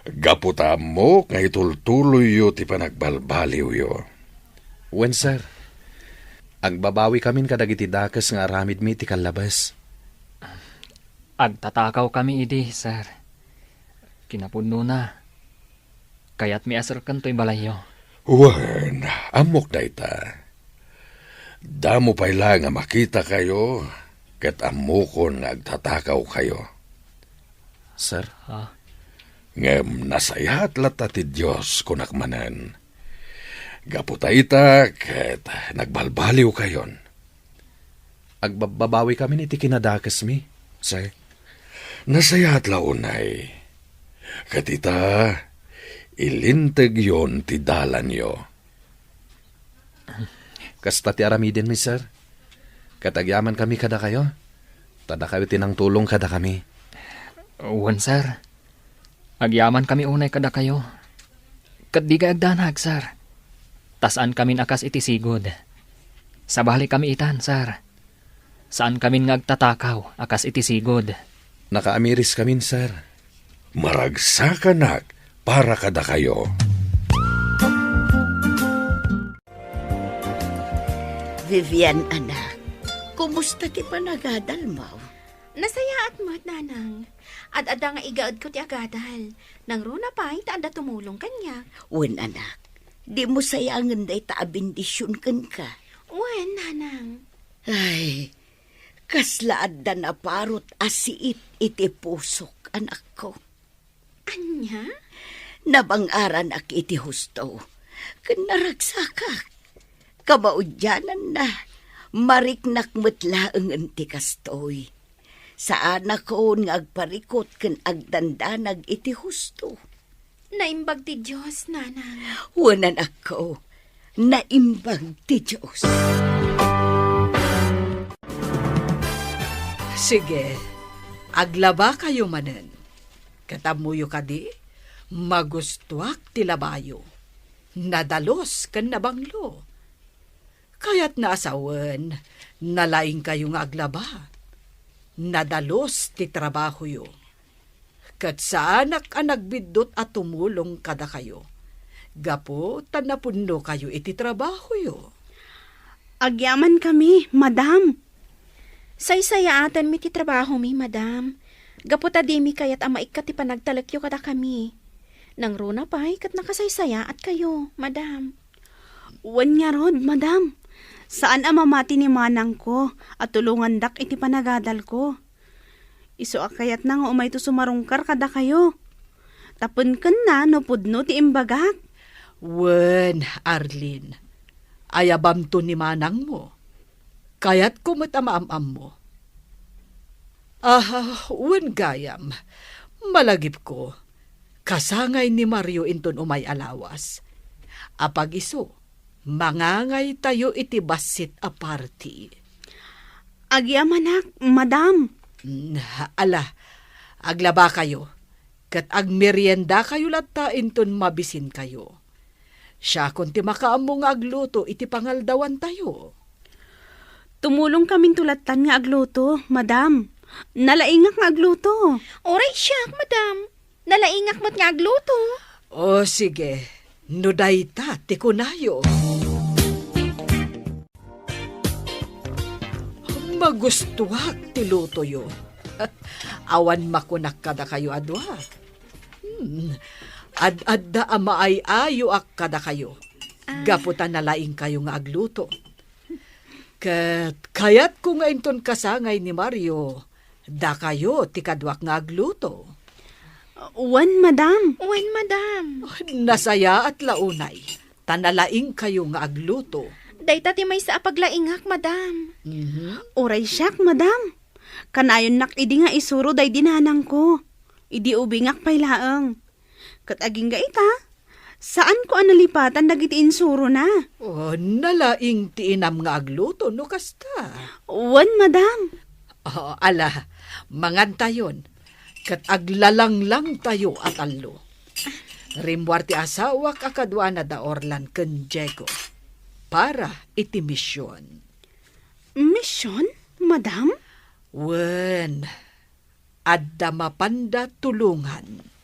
Gapu ta ammok nga itultuloyyo ti panagbalbaliwyo. Wen, sir. Agbabawikamin kadagiti dakes nga aramidmi iti kallabes. Agtatakawkami idi, sir. Kinapudnona, kayatmi a serken toy balayyo. Wen, ammok dayta. Damo pay la nga makitakayo, ket ammokon nga agtatakawkayo. Sir? Ha? Ngem nasayaat latta ti Dios, kunak manen. Gapu ta ita, ket nagbalbaliwkayon. Agbababawikamin iti kinadakesmi, sir. Nasayaat la unay. Ket ita, ilintegyon ti dalanyo. Kasta ti aramidenmi, sir. Ket agyamankami kadakayo. Ta dakayo ti nangtulong kadakami. Wen, sir. Agyamankami unay kadakayo. Ket dikay agdanag, sir. Ta saankamin a kas iti sigud. Sabalikami itan, sir. Saankamin nga agtatakaw a kas iti sigud. Nakaamiriskamin, sir. Maragsakanak para kadakayo. Vivian, anak, kumusta ti panagadalmo? Nasayaat met, Nanang. Ad-adda nga igaedko ti agadal. Nangruna pay ta adda tumulong kaniak. Wen, anak. Dimo sayangen dayta a bendision kenka. Wen, Nanang. Ay, kasla adda naparot a siit iti pusok, anakko. Ania? Nabang-aranak iti husto, ken naragsakak. Kamaudiananna, mariknak met laengen ti kastoy. Saanakon nga agparikut ken agdandanag iti husto. Naimbag ti Dios, Nanang. Wen, anakko, naimbag ti Dios. Sige, aglabakayo manen. Ket ammoyo kadi, magustoak ti labayo. Nadalus ken nabanglo. Kayatna a sawen, nalaingkayo nga aglaba. Nadalus ti trabahoyo. Ket saanak a nagbiddut a tumulong kadakayo, gapu ta napunnokayo iti trabahoyo. Agyamankami, madam. Saysayaatenmi ti trabahomi, madam. Gapu ta dimi kayat a maikkat ti panagtalekyo kadakami. Nangruna pay ket nakasaysayaatkayo, madam. Wen ngarud, madam. Saan a mamati ni manangko a tulongandak iti panagadalko. Isu a kayatna nga umayto sumarungkar kadakayo. Tapno kenna no pudno ti imbagak. Wen, Arlene, ayabamto ni manangmo. Kayatko met a maam-ammo. Ah, wen gayam, malagipko, kasangay ni Mario inton umay a lawas. Apag isu, mangangaytayo iti bassit a party. Agyamanak, madam. Mm, ala, aglabakayo, ket agmeriendakayo latta inton mabisinkayo. Siakon ti makaammo nga agluto iti pangaldawantayo. Tumulongkaminto lattan nga agluto, madam. Nalaingak nga agluto. Uray siak, madam. Nalaingak met nga agluto. O, sige. No dayta ti kunayo. Magustuak ti lutoyo. Awan makunak kadakayo a dua. Hmm. Ad-adda a maay-ayoak kadakayo. Ah. Gapu ta nalaingkayo nga agluto. Ket kayatko nga inton kasangay ni Mario, dakayo ti kaduak nga agluto. Wen, madam. Wen, madam. Nasayaat la unay, ta nalaingkayo nga agluto. Dayta ti maysa a paglaingak, madam. Mhm. Uray siak, madam. Kanayonnak idi nga isuro daydi nanangko. Idi ubingak pay laeng. Ket agingga ita, saanko a nalipatan dagiti insurona. Oh, nalaing ti inam nga agluto no kasta. Wen, madam. Oh, ala, mangantayon, ket aglalanglangtayo a tallo. Rimmuar ti asawak a kaduana da Orlan ken Diego para iti mision. Mision, madam? Wen, adda mapanda tulongan.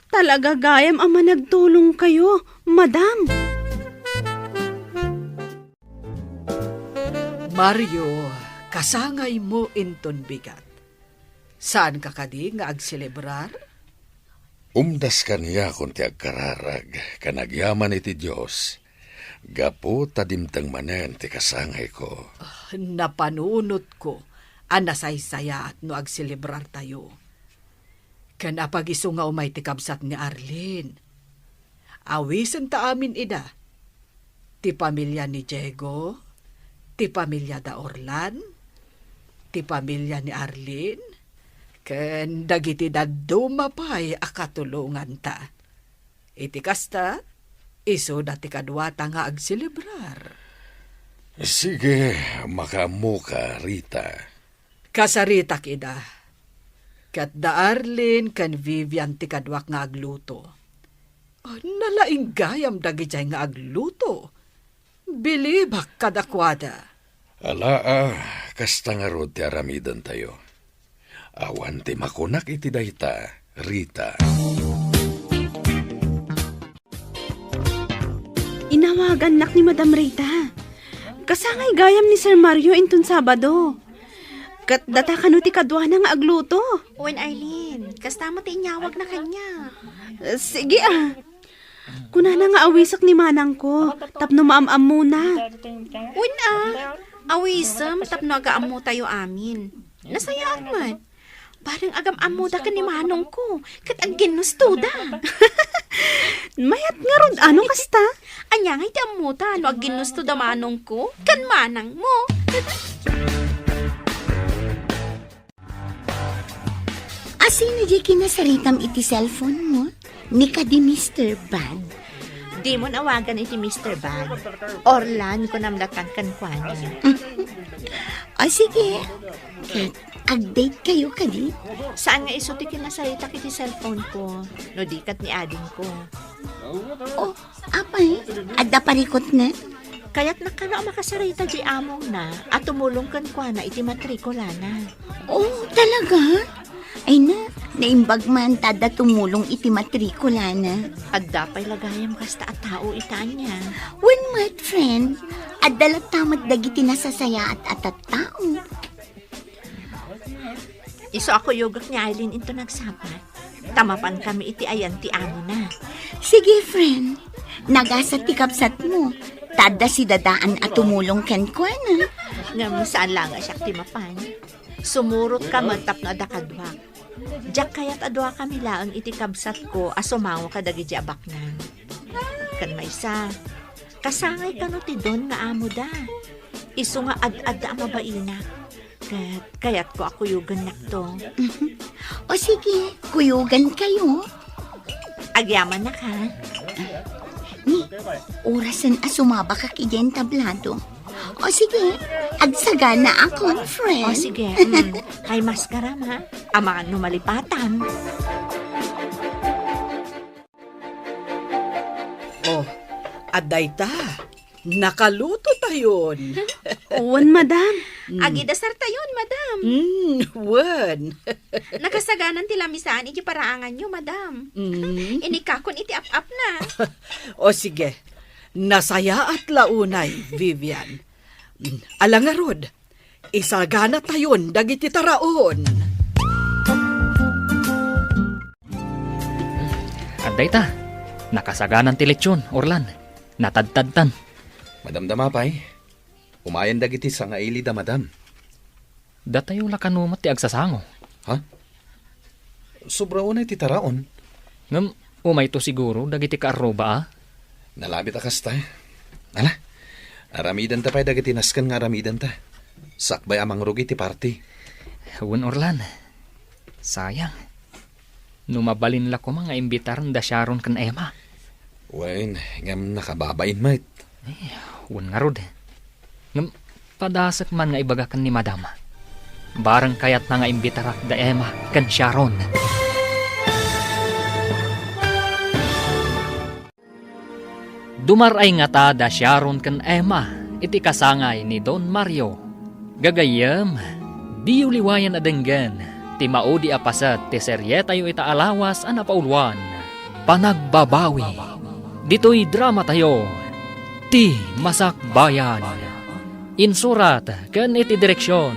Talaga gayam a managtulongkayo, madam. Mario, kasangaymo inton bigat. Saanka kadi nga agselebrar? Umdas kaniakon ti agkararag ken agyaman iti Dios, gapu ta dimteng manen ti kasangayko. Ah, napanunotko a nasaysayaat no agselebrartayo. Ken apag isu nga umay ti kabsat ni Arlene. Awisenta amin ida. Ti pamilia ni Diego, ti pamilia da Orlan, ti pamilia ni Arlene, ken dagiti dadduma pay a katulonganta. Iti kasta, isuda ti kaduata nga agselebrar. Sige, makaammoka, Rita. Kasaritak ida. Ket da Arlene ken Vivian ti kaduak nga agluto. Ah, nalaing gayam dagijay nga agluto. Bilibak kadakuada. Alaa, kasta ngarud ti aramidentayo. Awan ti makunak iti dayta, Rita. Inawagannak ni Madam Rita. Kasangay gayam ni Sir Mario inton Sabado. Ket data kano ti kaduana nga agluto? Wen, Arlene, kasta met ti inyawagna kaniak. Sige, ah. Kunana nga awisek ni manangko tapno maam-ammona. Wen, ah. Awisem tapno agaammotayo amin. Nasayaat met. Bareng agam-ammoda ken ni manongko, ket agginnustoda. Mayat ngarud, ano kasta? Ania ngay ti ammota no agginnustoda manongko ken manangmo? Asino diay kinasaritam iti cellphone mo? Ni kadi Mister Bag? Dimon awagan iti Mister Bag. Orlan, kunam latan kenkuana. O, sige. Ket, agdate kayo kadi? Saan nga isu ti kinasaritak iti cellphone ko, no di ket ni adingko. O, apay, adda parikutna? Kayatna kano a makasarita di amongna a tumulong kenkuana iti matrikulana. Oh, talaga? Ay na, naimbag man ta adda tumulong iti matrikulana. Adda pay la gayam kasta a tao ita ania. Wen met, friend, adda latta met dagiti nasasayaat a tattao. Isu a kuyogek ni Eileen into nagsapa, ta mapankami iti ayan ti amona. Sige, friend. Nagasat ti kabsatmo. Ta adda sidadaan a tumulong kenkuana. Ngem saan la nga siak ti mapan. Sumurotka met tapno adda kaduak. Diak kayat a duakami laeng iti kabsatko a sumango kadagiti abaknang. Ken maysa, kasangay kano ti Don nga amoda. Isu nga ad-adda a mabainak. Ket kayatko a kuyogennakto. O sige, kuyogan kayo. Agyamanak, ha? Ni, orasen a sumabakak idiay entablado. O sige, agsagana a conference. O sige, mm, kay maskaram, ha? Amangan no malipatan. Oh, adda ita. Nakaluto tayon. Wen, madam. Mm. Agidasar tayon, madam. Mm, wen. Nakasaganan ti lamisaan iti paraanganyo, madam. Mm. Inikakon iti ap-apna. O sige, nasayaat la unay, Vivian. Mm, ala ngarud, isagana tayon dagiti taraon. Adda ita, nakasaganan ti lechon, Orlan. Natadtadtan. Madamdama pay. Umayen dagiti sangailida, madam. Datayo la kano met ti agsasango. Ha? Sobra unay ti taraon. Ngem umayto siguro dagiti kaarruba, a? Nalabit a kasta. Ala, aramidenta pay dagiti nasken nga aramidenta. Sakbay a mangrugi ti party. Wen, Orlan. Sayang. No mabalin la koma nga imbitaren da Sharon ken Emma. Wen, ngem nakababain met. Eh, wen ngarud. Ngem padasek man nga ibaga ken ni Madam. Bareng kayatna nga imbitarak da Emma ken Sharon. Dumar-ay ngata da Sharon ken Emma iti kasangay ni Don Mario. Gagayyem, diyo liwayan a denggen ti maudi a paset ti serietayo ita a lawas a napauluan, Panagbabawi. Ditoy dramatayo, Ti Masakbayan. Insurat ken iti direksion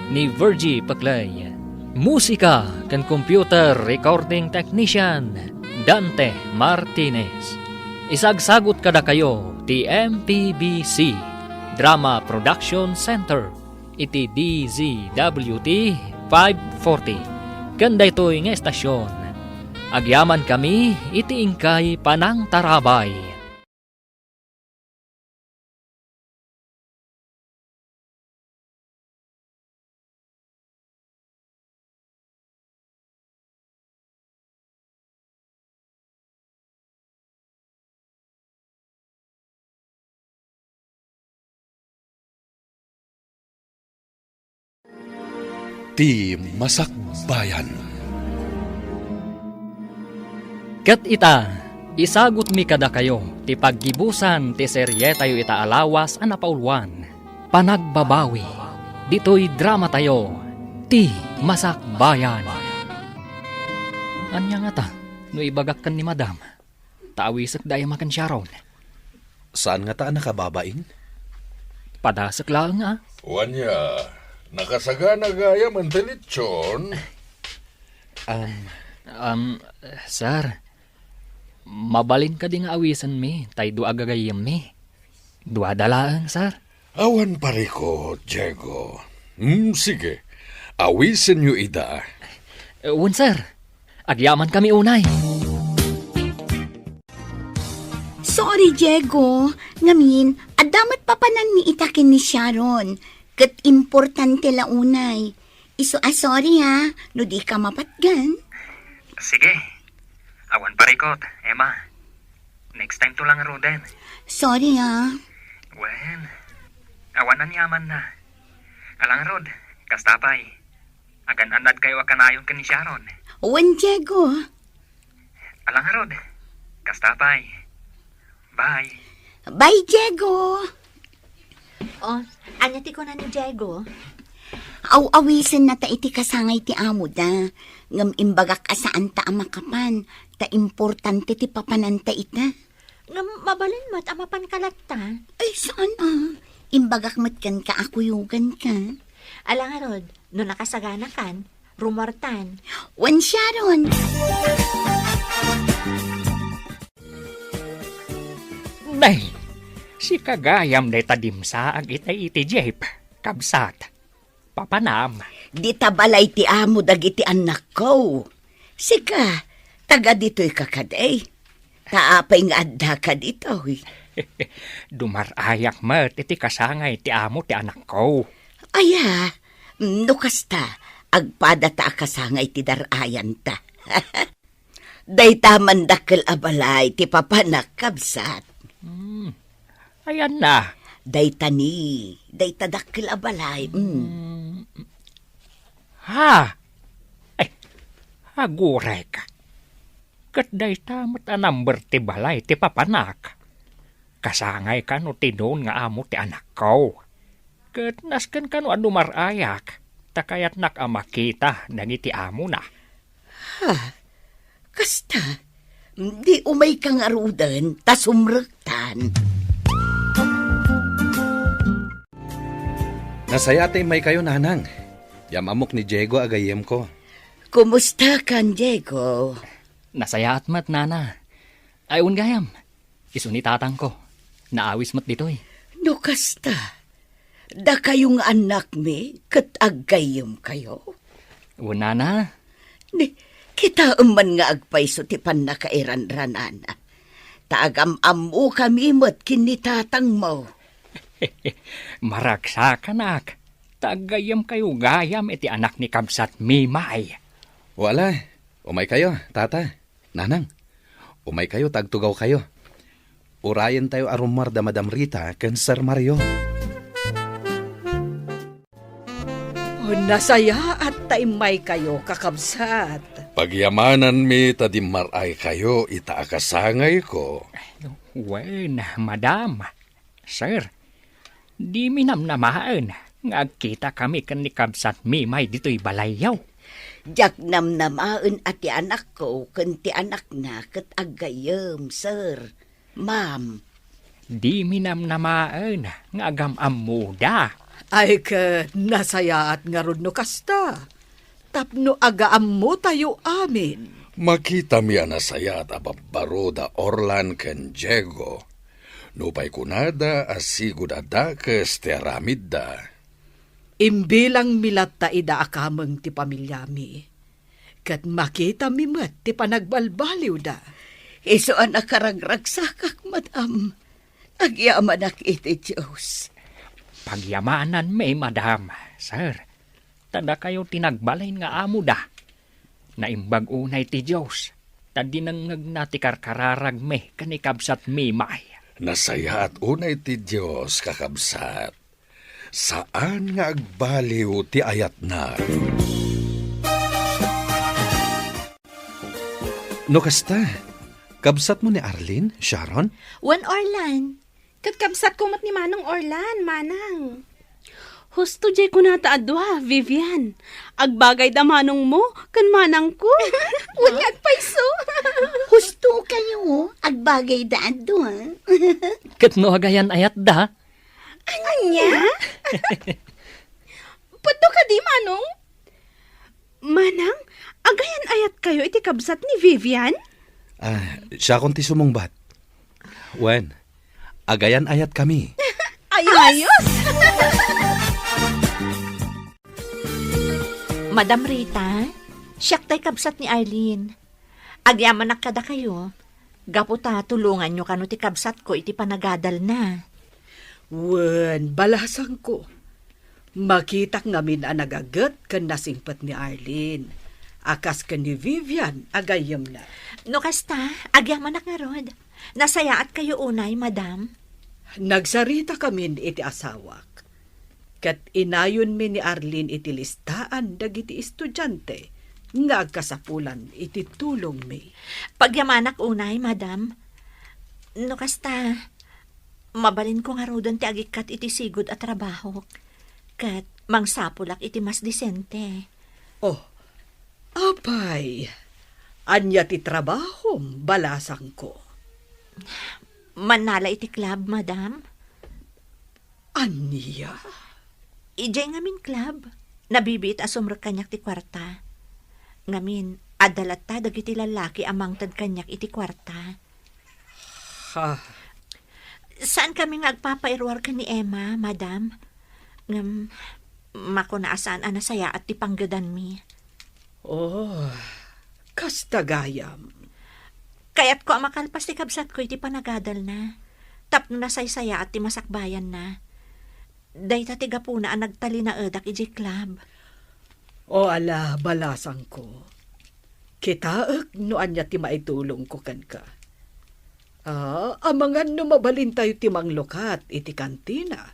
ni Virgie Peclay. Musika ken computer recording technician, Dante Martinez. Isagsagut kadakayo ti M P B C Drama Production Center iti D Z W T five forty. Ken daytoy nga estasion, agyamankami iti inkay panangtarabay. Ti Masakbayan. Ket ita, isagutmi kadakayo ti paggibusan ti serietayo ita a lawas a napauluan, Panagbabawi, ditoy dramatayo, Ti Masakbayan. Ania ngata no ibagak ken ni Madam? Ta awisek da Emma ken Sharon. Saan ngata a nakababain? Padasek laeng, a. Wen, nakasagana gayam ti lechon. Um, Um, sir, mabalin kadi nga awisenmi tay dua a gagayyemmi? Duada laeng, sir. Awan parikut, Diego. Hmm, sige. Awisenyo ida. Eh, wen, sir. Agyamankami unay. Sorry, Diego. Ngamin, adda met papananmi ita ken ni Sharon. Ket importante la unay. Isu a sorry, ha, no di ka mapatgan. Sige. Awan parikut, Emma. Next time to lang ruden. Sorry, ha. Wen, awan aniamanna. Ala ngarud, kasta pay. Agan-annadkayo a kanayon ken ni Sharon. Wen, Diego. Ala ngarud, kasta pay. Bye. Bye, Diego. Oh, ania ti kuna ni Diego? Aw-awisenna ta iti kasangay ti amoda. Ngem imbagak a saanta a makapan, ta importante ti papananta ita. Ngem mabalin met a mapanka latta. Ay, saan a? Imbagak met kenka a kuyoganka. Ala ngarud, no nakasaganakan, rumuartan. Wen, Sharon. Nay, sika gayam dayta dimsaag itay iti jeep, kabsat. Papanam. Dita balay ti amo dagiti annakko. Sika, taga ditoyka kadi? Ta apay nga addaka ditoy? Dumar-ayak met iti kasangay ti amo ti anakko. Aya, no kasta, agpadata a kasangay ti dar-ayanta. Dayta man dakkel a balay ti papanak, kabsat. Hmm. Ayanna. Dayta ni, dayta dakkel a balay. Mm. Hmm. Ha? Ay, agurek. Ket dayta met a number ti balay ti papanak. Kasangay kano ti don nga amo ti anakko. Ket nasken kano a dumar-ayak, ta kayatnak a makita dagiti amona. Ha? Kasta, di umayka ngaruden ta sumrektan. Nasayaat ta immaykayo, Nanang. Yam-ammok ni Diego a gayyemko. Kumustakan, Diego? Nasayaat met, Nana. Ay, wen gayam. Isu ni tatangko. Naawis met ditoy. No kasta, dakayo nga annakmi ket aggayyemkayo? Wen, Nana. Ni, kitaem man nga agpayso ti pannakairanranana. Ta agam-ammokami met ken ni tatangmo. Maragsakanak. Ta aggayyemkayo gayam iti anak ni Kabsat Mimay. Wala, umaykayo, Tata. Nanang, umaykayo ta agtugawkayo. Urayentayo a rummuar da Madam Rita ken Sir Mario. Oh, nasayaat ta immaykayo, kakabsat. Pagyamananmi ta dimmar-aykayo ita a kasangayko. Wen, madam. Sir, dimi namnamaen nga agkitakami ken ni Kabsat Mimay ditoy balayyo. Diak namnamaen a ti anakko ken ti anakna ket aggayyem, sir, ma'am. Dimi namnamaen nga agam-ammoda. Ay ket nasayaat ngarud no kasta. Tapno agaammotayo amin. Makitami a nasayaat a babbaro da Orlan ken Diego. Nupay kunada a sigud a dakes ti aramidda. Imbilangmi latta ida a kameng ti pamiliami. Ket makitami met ti panagbalbaliwda. Isu a nakaragragsakak, madam. Agyamanak iti Dios. Pagyamananmi, madam, sir. Ta dakayo ti nagbalin nga amoda. Naimbag unay ti Dios, ta dinengngegna ti karkararagmi ken ni Kabsat Mimay. Nasayaat unay ti Dios, kakabsat. Saan nga agbaliw ti ayatna. No kasta, kabsatmo ni Arlene, Sharon? Wen, Orlan. Ket kabsatko met ni Manong Orlan, Manang. Husto diay kunata a dua, Vivian. Agbagayda manongmo ken manangko. Wen nga agpayso. Husto kayo, agbagayda a dua. Ket no agayan-ayatda? Ania? Pudno kadi, Manong? Manang, agayan-ayatkayo iti kabsat ni Vivian? Ah, siakon ti sumungbat. Wen, agayan-ayatkami. Ayos! Ayos! Madam Rita, siak tay kabsat ni Arlene. Agyamanak kadakayo, gapu ta tulonganyo kano ti kabsatko iti panagadalna. Wen, balasangko. Makitak ngamin a nagaget ken nasingpet ni Arlene, a kas ken ni Vivian a gayyemna. No kasta, agyamanak ngarud. Nasayaatkayo unay, madam. Nagsaritakamin iti asawak. Ket inayonmi ni Arlene iti listaan dagiti estudiante nga agkasapulan iti tulongmi. Pagyamanak unay, madam. No kasta, Mabalinko ngaruden ti agikkat iti sigud a trabahok, ket mangsapulak iti mas disente. Oh, apay, ania ti trabahom, balasangko? Mannala iti club, madam. Ania? Idiay ngamin club, nabibiit a sumrek kaniak ti kuarta. Ngamin, adda latta dagiti lallaki a mangted kaniak iti kuarta. Ha? Saan kami nga agpapairuar ken ni Emma, madam. Ngem, makuna a saan a nasayaat ti panggedanmi. Oh, kasta gayam. Kayatko a makalpas ti kabsatko iti panagadalna, tapno nasaysayaat ti masakbayanna. Dayta ti gapuna a nagtalinaedak idiay club. O ala, balasangko. Kitaek no ania ti maitulongko kenka. Ah, amangan no mabalintayo ti manglukat iti kantina.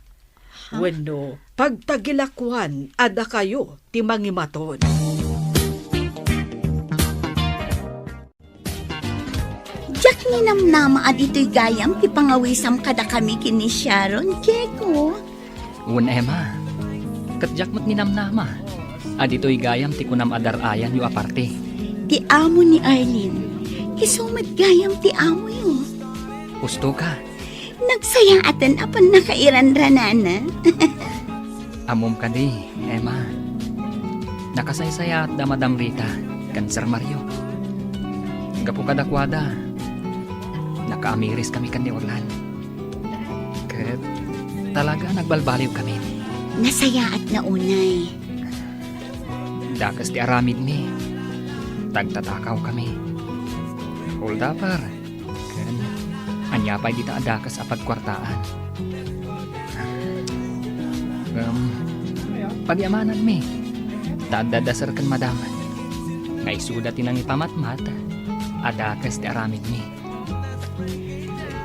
Ha? Wenno pagtagilakuan a dakayo ti mangimaton. Diak ninamnama a ditoy gayam ti pangawisam kadakami ken ni Sharon, Diego. Wen, Emma. Ket diak met ninamnama a ditoy gayam ti kunam a dar-ayanyo a parte. Ti amo ni Arlene, isu met gayam ti amoyo. Husto ka. Nagsayaaten a pannakairanranana. Ammom kadi, Emma. Nakasaysayaat da Madam Rita ken Sir Mario. Gapu kadakuada, nakaamiris kami ken ni Orlan. Ket talaga nagbalbaliw kami. Nasayaat na unay. Dakes ti aramidmi. Tagtatakaw kami. Hold up, par. Ken ania pay dita a dakes a pagkuartaan? Ngem, pagyamananmi, ta adda da Sir ken Madam nga isuda ti nangipamatmat a dakes ti aramidmi.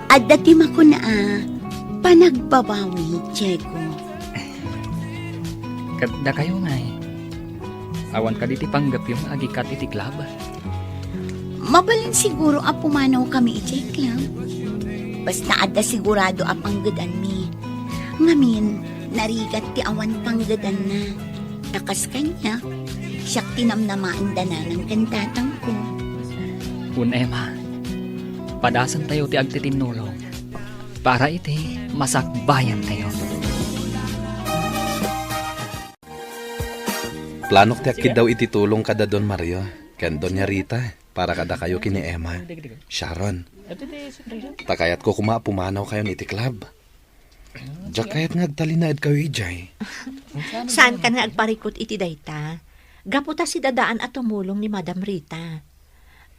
Adda ti makuna a panagbabawi, Diego. Ket dakayo ngay, awan kadi ti panggepyo nga agikkat iti club? Mabalin siguro a pumanawkami idiay club. Basta adda sigurado a panggedanmi. Ngamin, narigat ti awan panggedanna. Ta kas kaniak, siak ti namnamaen da nanang ken tatangko. Wen, Emma, padasentayo ti agtitinnulong para iti masakbayantayo. Planok ti agkiddaw iti tulong kada Don Mario ken Doña Rita para kadakayo ken ni Emma, Sharon. Ta kayatko koma a pumanawkayon iti club. Diak kayat nga agtalinaedkayo idiay. Saankan nga agparikut iti dayta. Gapu ta sidadaan a tumulong ni Madam Rita.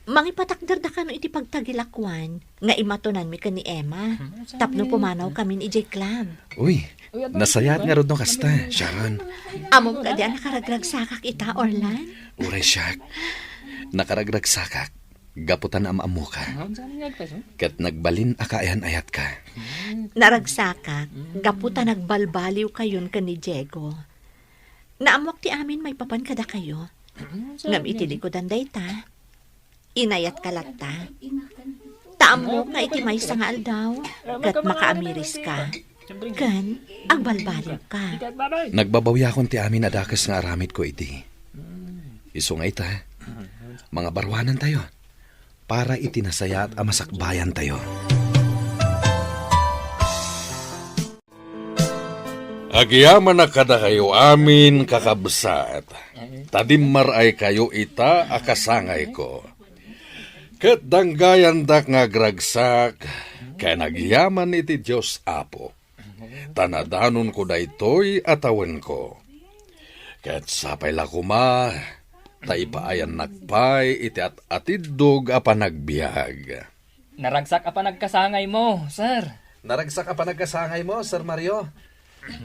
Mangipatakderda kano iti pagtagilakuan nga imatonanmi ken ni Emma tapno pumanawkamin idiay club. Uy, nasayaat ngarud no kasta, Sharon. Ammom kadi a nakaragragsakak ita, Orlan? Uray siak. Nakaragragsakak gapu ta naam-ammoka. Ket nagbalin a kaayan-ayatka. Naragsakak gapu ta nagbalbaliwkayon ken ni Diego. Naammoak ti amin maipapan kadakayo. Ngem iti likudan dayta, inayatka latta. Ta ammok nga iti maysa nga aldaw, ket makaamiriska, ken agbalbaliwka. Nagbabawiakon ti amin a dakes nga aramidko idi. Isu nga ita, mangabaruanantayo para iti nasayaat a masakbayantayo. Agyamanak kadakayo amin, kakabsat, ta dimmaraykayo ita a kasangayko. Ket danggayandak nga agragsak ken agyaman iti Dios Apo, ta nadanonko daytoy a tawenko. Ket sapay la koma, ta ipaayannak pay iti at-atiddog a panagbiag. Naragsak a panagkasangaymo, sir. Naragsak a panagkasangaymo, Sir Mario.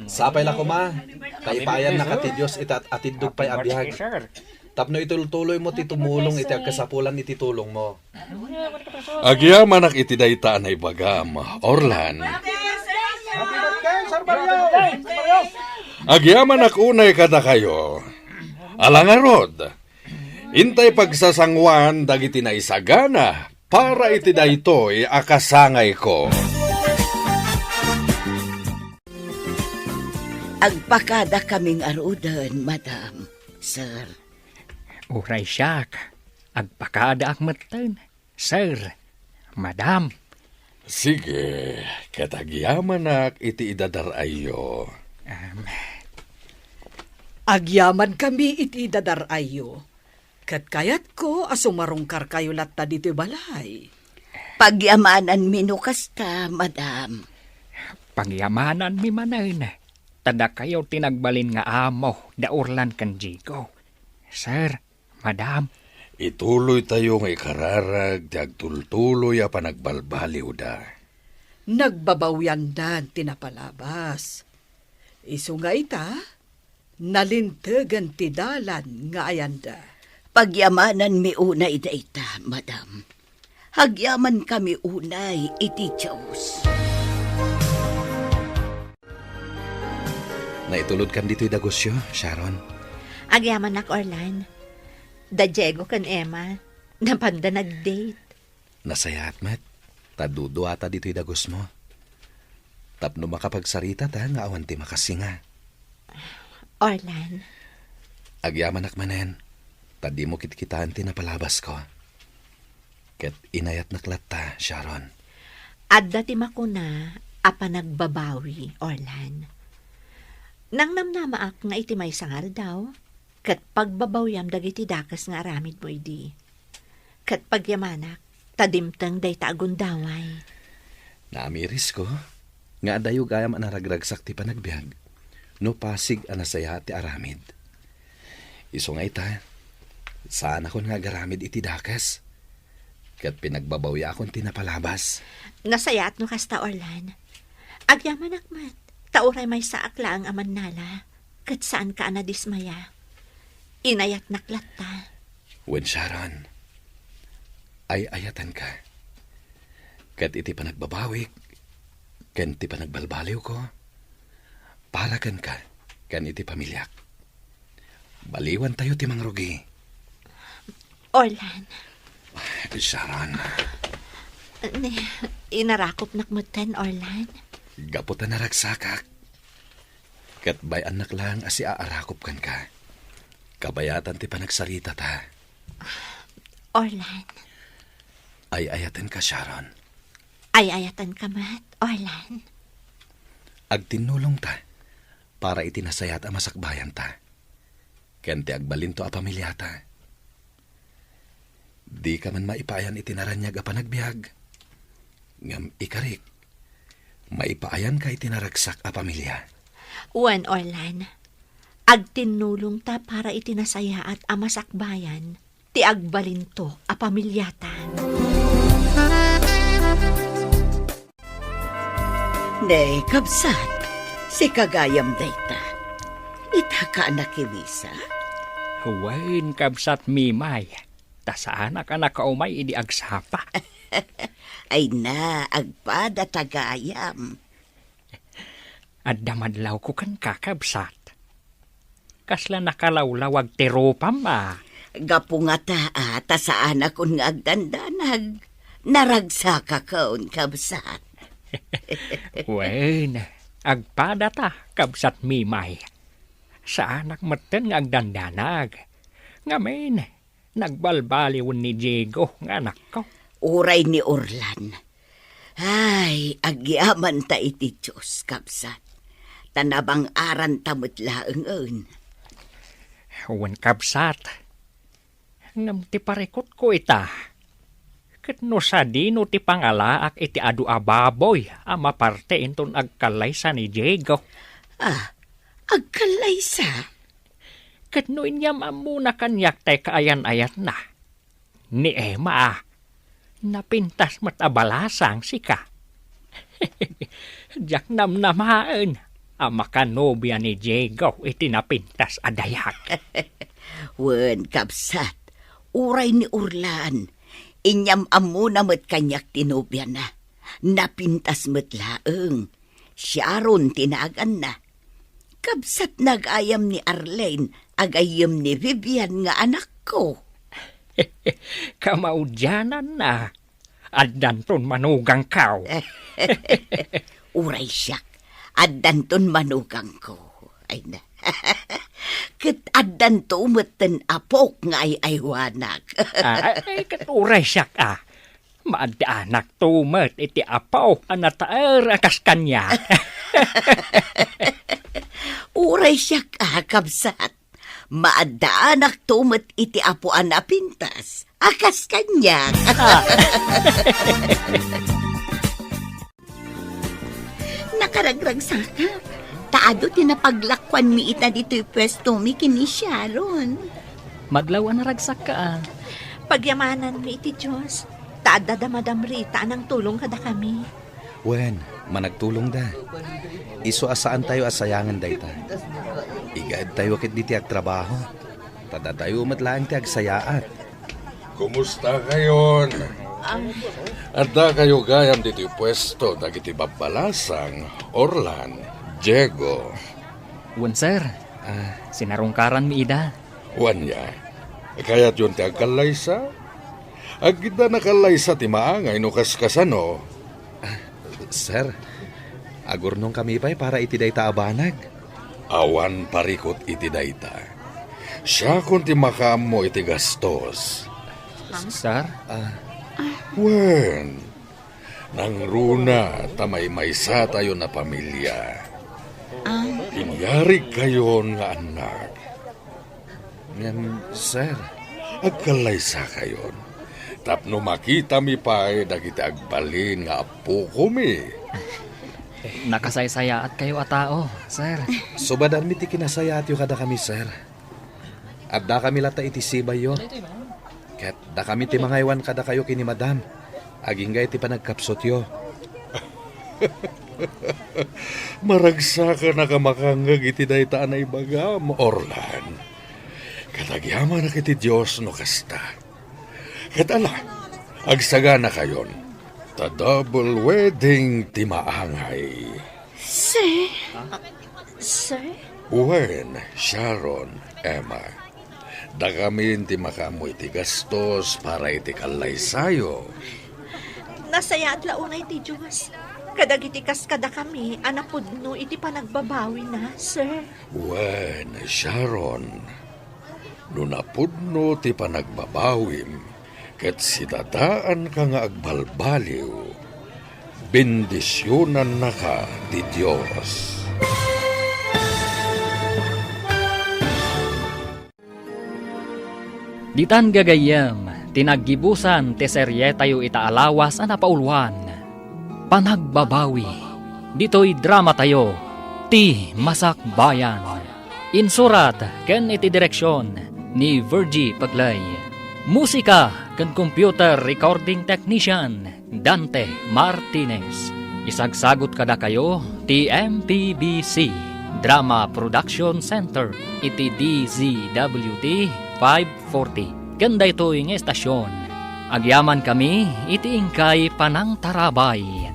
Sapay la koma, ta ipaayannak ti Dios iti at-atiddog pay a biag. Tapno itultuloymo ti tumulong iti agkasapulan iti tulongmo. Agyamanak iti dayta a naibagam, Orlan. Agyamanak unay kadakayo. Ala ngarud, intay pagsasanguan dagiti naisagana para iti daytoy a kasangayko. Agpakadakami ngaruden, madam, sir. Uray siak, agpakadaak metten, sir, madam. Sige, ket agyamanak iti idadar-ayyo. Em. Agyamankami iti idadar-ayyo. Ket kayatko a sumarungkarkayo latta ditoy balay. Pagyamananmi no kasta, madam. Pagyamananmi manen, ta dakayo ti nagbalin nga amo da Orlan ken Diego. Sir, madam. Ituloytayo nga ikararag ti agtultuloy a panagbalbaliwda. Nagbabawiandan ti napalabas. Isu nga ita, nalintegen ti dalan nga ayanda. Pagyamananmi unay dayta, madam. Agyamankami unay iti Dios. Naitulodkan ditoy dagusyo, Sharon. Agyamanak, Orlan. Da Diego ken Emma, napanda nag-date. Nasayaat met, ta duduata ditoy dagusmo. Tapno makapagsaritata nga awan ti makasinga. Orlan. Agyamanak manen, ta dimo kitkitaen ti napalabasko. Ket inayatnak latta, Sharon. Adda ti makuna a panagbabawi, Orlan. Nangnamnamaak nga iti maysa nga aldaw, ket pagbabawiam dagiti dakes nga aramidmo idi. Ket pagyamanak, ta dimteng dayta a gundaway. Naamirisko nga adayo gayam a naragragsak ti panagbiag no pasig a nasayaat ti aramid. Isu nga ita, saanakon nga agaramid iti dakes, ket pinagbabawiakon ti napalabas. Nasayaat no kasta, Orlan. Agyamanak met, ta uray maysaak laeng a mannala, ket saanka a nadismaya. Inayatnak latta. Wen, Sharon, ay-ayatenka. Ket iti panagbabawik ken ti panagbalbaliwko, para kenka ken iti pamiliak. Baliwantayo ti mangrugi. Orlan. Sharon. Ni, inarakopnak metten, Orlan. Gapu ta naragsakak, ket bay-annak laeng a siaarakop kenka. Kabayatan ti panagsaritata. Orlan. Ay-ayatenka, Sharon. Ay-ayatenka met, Orlan. Agtinnulongta para iti nasayaat a masakbayanta ken ti agbalinto a pamiliata. Dika man maipaayan iti naraniag a panagbiag, ngem ikarik, maipaayanka iti naragsak a pamilia. Wen, Orlan, agtinnulongta para iti nasayaat a masakbayan ti agbalinto a pamiliata. Ne, kabsat, sika gayam dayta. Itaka a nakiwisa? Wen, kabsat Mimay, ta saanak a nakaumay idi agsapa. Ay na, agpadata gayam. Adda madlawko kenka, kabsat. Kasla nakalawlawag ti rupam a. Gapu ngata a ta saanakon nga agdandanag, naragsakakon, kabsat. Wen, agpadata, kabsat Mimay. Saanak metten nga agdandanag. Ngamin, nagbalbaliwen ni Diego nga anakko. Uray ni Orlan. Ay, agyamanta iti Dios, kabsat. Ta nabang-aranta met laengen. Wen, kabsat. Ngem ti parikutko ita, ket no sadino ti pangalaak iti adu a baboy a maparte inton agkallaysa ni Diego. Ah, agkallaysa? Ket no inyam-ammona kaniak tay kaayan-ayatna, ni Emma, napintas met a balasang sika. Diak namnamaen a makanobia ni Diego iti napintas a dayag. Wen, kabsat, uray ni Orlan, inyam-ammona met kaniak ti nobiana. Napintas met laeng. Sharon ti naganna. Kabsat nagayam ni Arlene a gayyem ni Vivian nga anakko. Kamaudiananna, addanton manugangko. Uray siak, addanton manugangko. Wen. Ket addanto met ten apok nga ay-aywanak. Ah, ay, ket uray siak, ah. Maaddaanak to met iti apo a nataer a kas kaniak. Uray siak, ah, kabsat. Maaddaanak to met iti apo a napintas a kas kaniak. Ah. Nakaragragsakak. Ta adu ti napaglakuanmi ita ditoy puestomi ken ni Sharon. Madlaw a naragsakka, ah. Pagyamananmi iti Dios, ta adda da Madam Rita a nangtulong kadakami. Wen, managtulongda. Isu a saantayo a sayangen dayta. Igaedtayo ketdi ti agtrabaho. Ta datayo met laeng ti agsayaat. Kumusta kayon? Ah. Adda kayo gayam ditoy puesto dagiti babbalasang, Orlan, Diego. Wen, sir. Ah. Sinarungkaranmi ida. Wen, ya. Kayatyon ti agkallaysa? Agkidda nakallaysa ti maangay no kaskasano. Sir, agurnongkami pay para iti dayta a banag. Awan parikut iti dayta. Siakon ti makaammo iti gastos. Sir? Ah. Wen, nangruna ta maymaysatayon a pamilia. Ah. Inyarigkayon nga annak. Ngem, sir, agkallaysakayon tapno makitami pay dagiti agbalin nga appokomi. Nakasaysayaatkayo a tao, sir. Subadanmi ti kinasayaatyo kadakami, sir. Addakami latta iti sibayyo. Ket dakami ti mangaywan kadakayo ken ni Madam, agingga iti panagkapsutyo. Maragsakan a makangngeg iti dayta a naibagam, Orlan. Ket agyamanak iti Dios no kasta. Ket ala, agsaganakayon, ta double wedding ti maangay. Sir? Sir? Wen, Sharon, Emma. Dakamin ti makaammo iti gastos para iti kallaysayo. Nasayaat la unay ti Dios kadagiti kas kadakami a napudno iti panagbabawina, sir. Wen, Sharon, no napudno ti panagbabawim ket sidadaanka nga agbalbaliw, bendisionannaka ti Dios. Ditan gagayyem ti naggibusan ti serietayo ita a lawas a napauluan, Panagbabawi, ditoy dramatayo, Ti Masakbayan. Insurat ken iti direksion ni Virgie Pegley. Musika ken computer recording technician, Dante Martinez. Isagsagut kadakayo ti M P B C Drama Production Center iti D Z W T five forty ken daytoy nga estasion. Agyamankami iti inkay panangtarabay.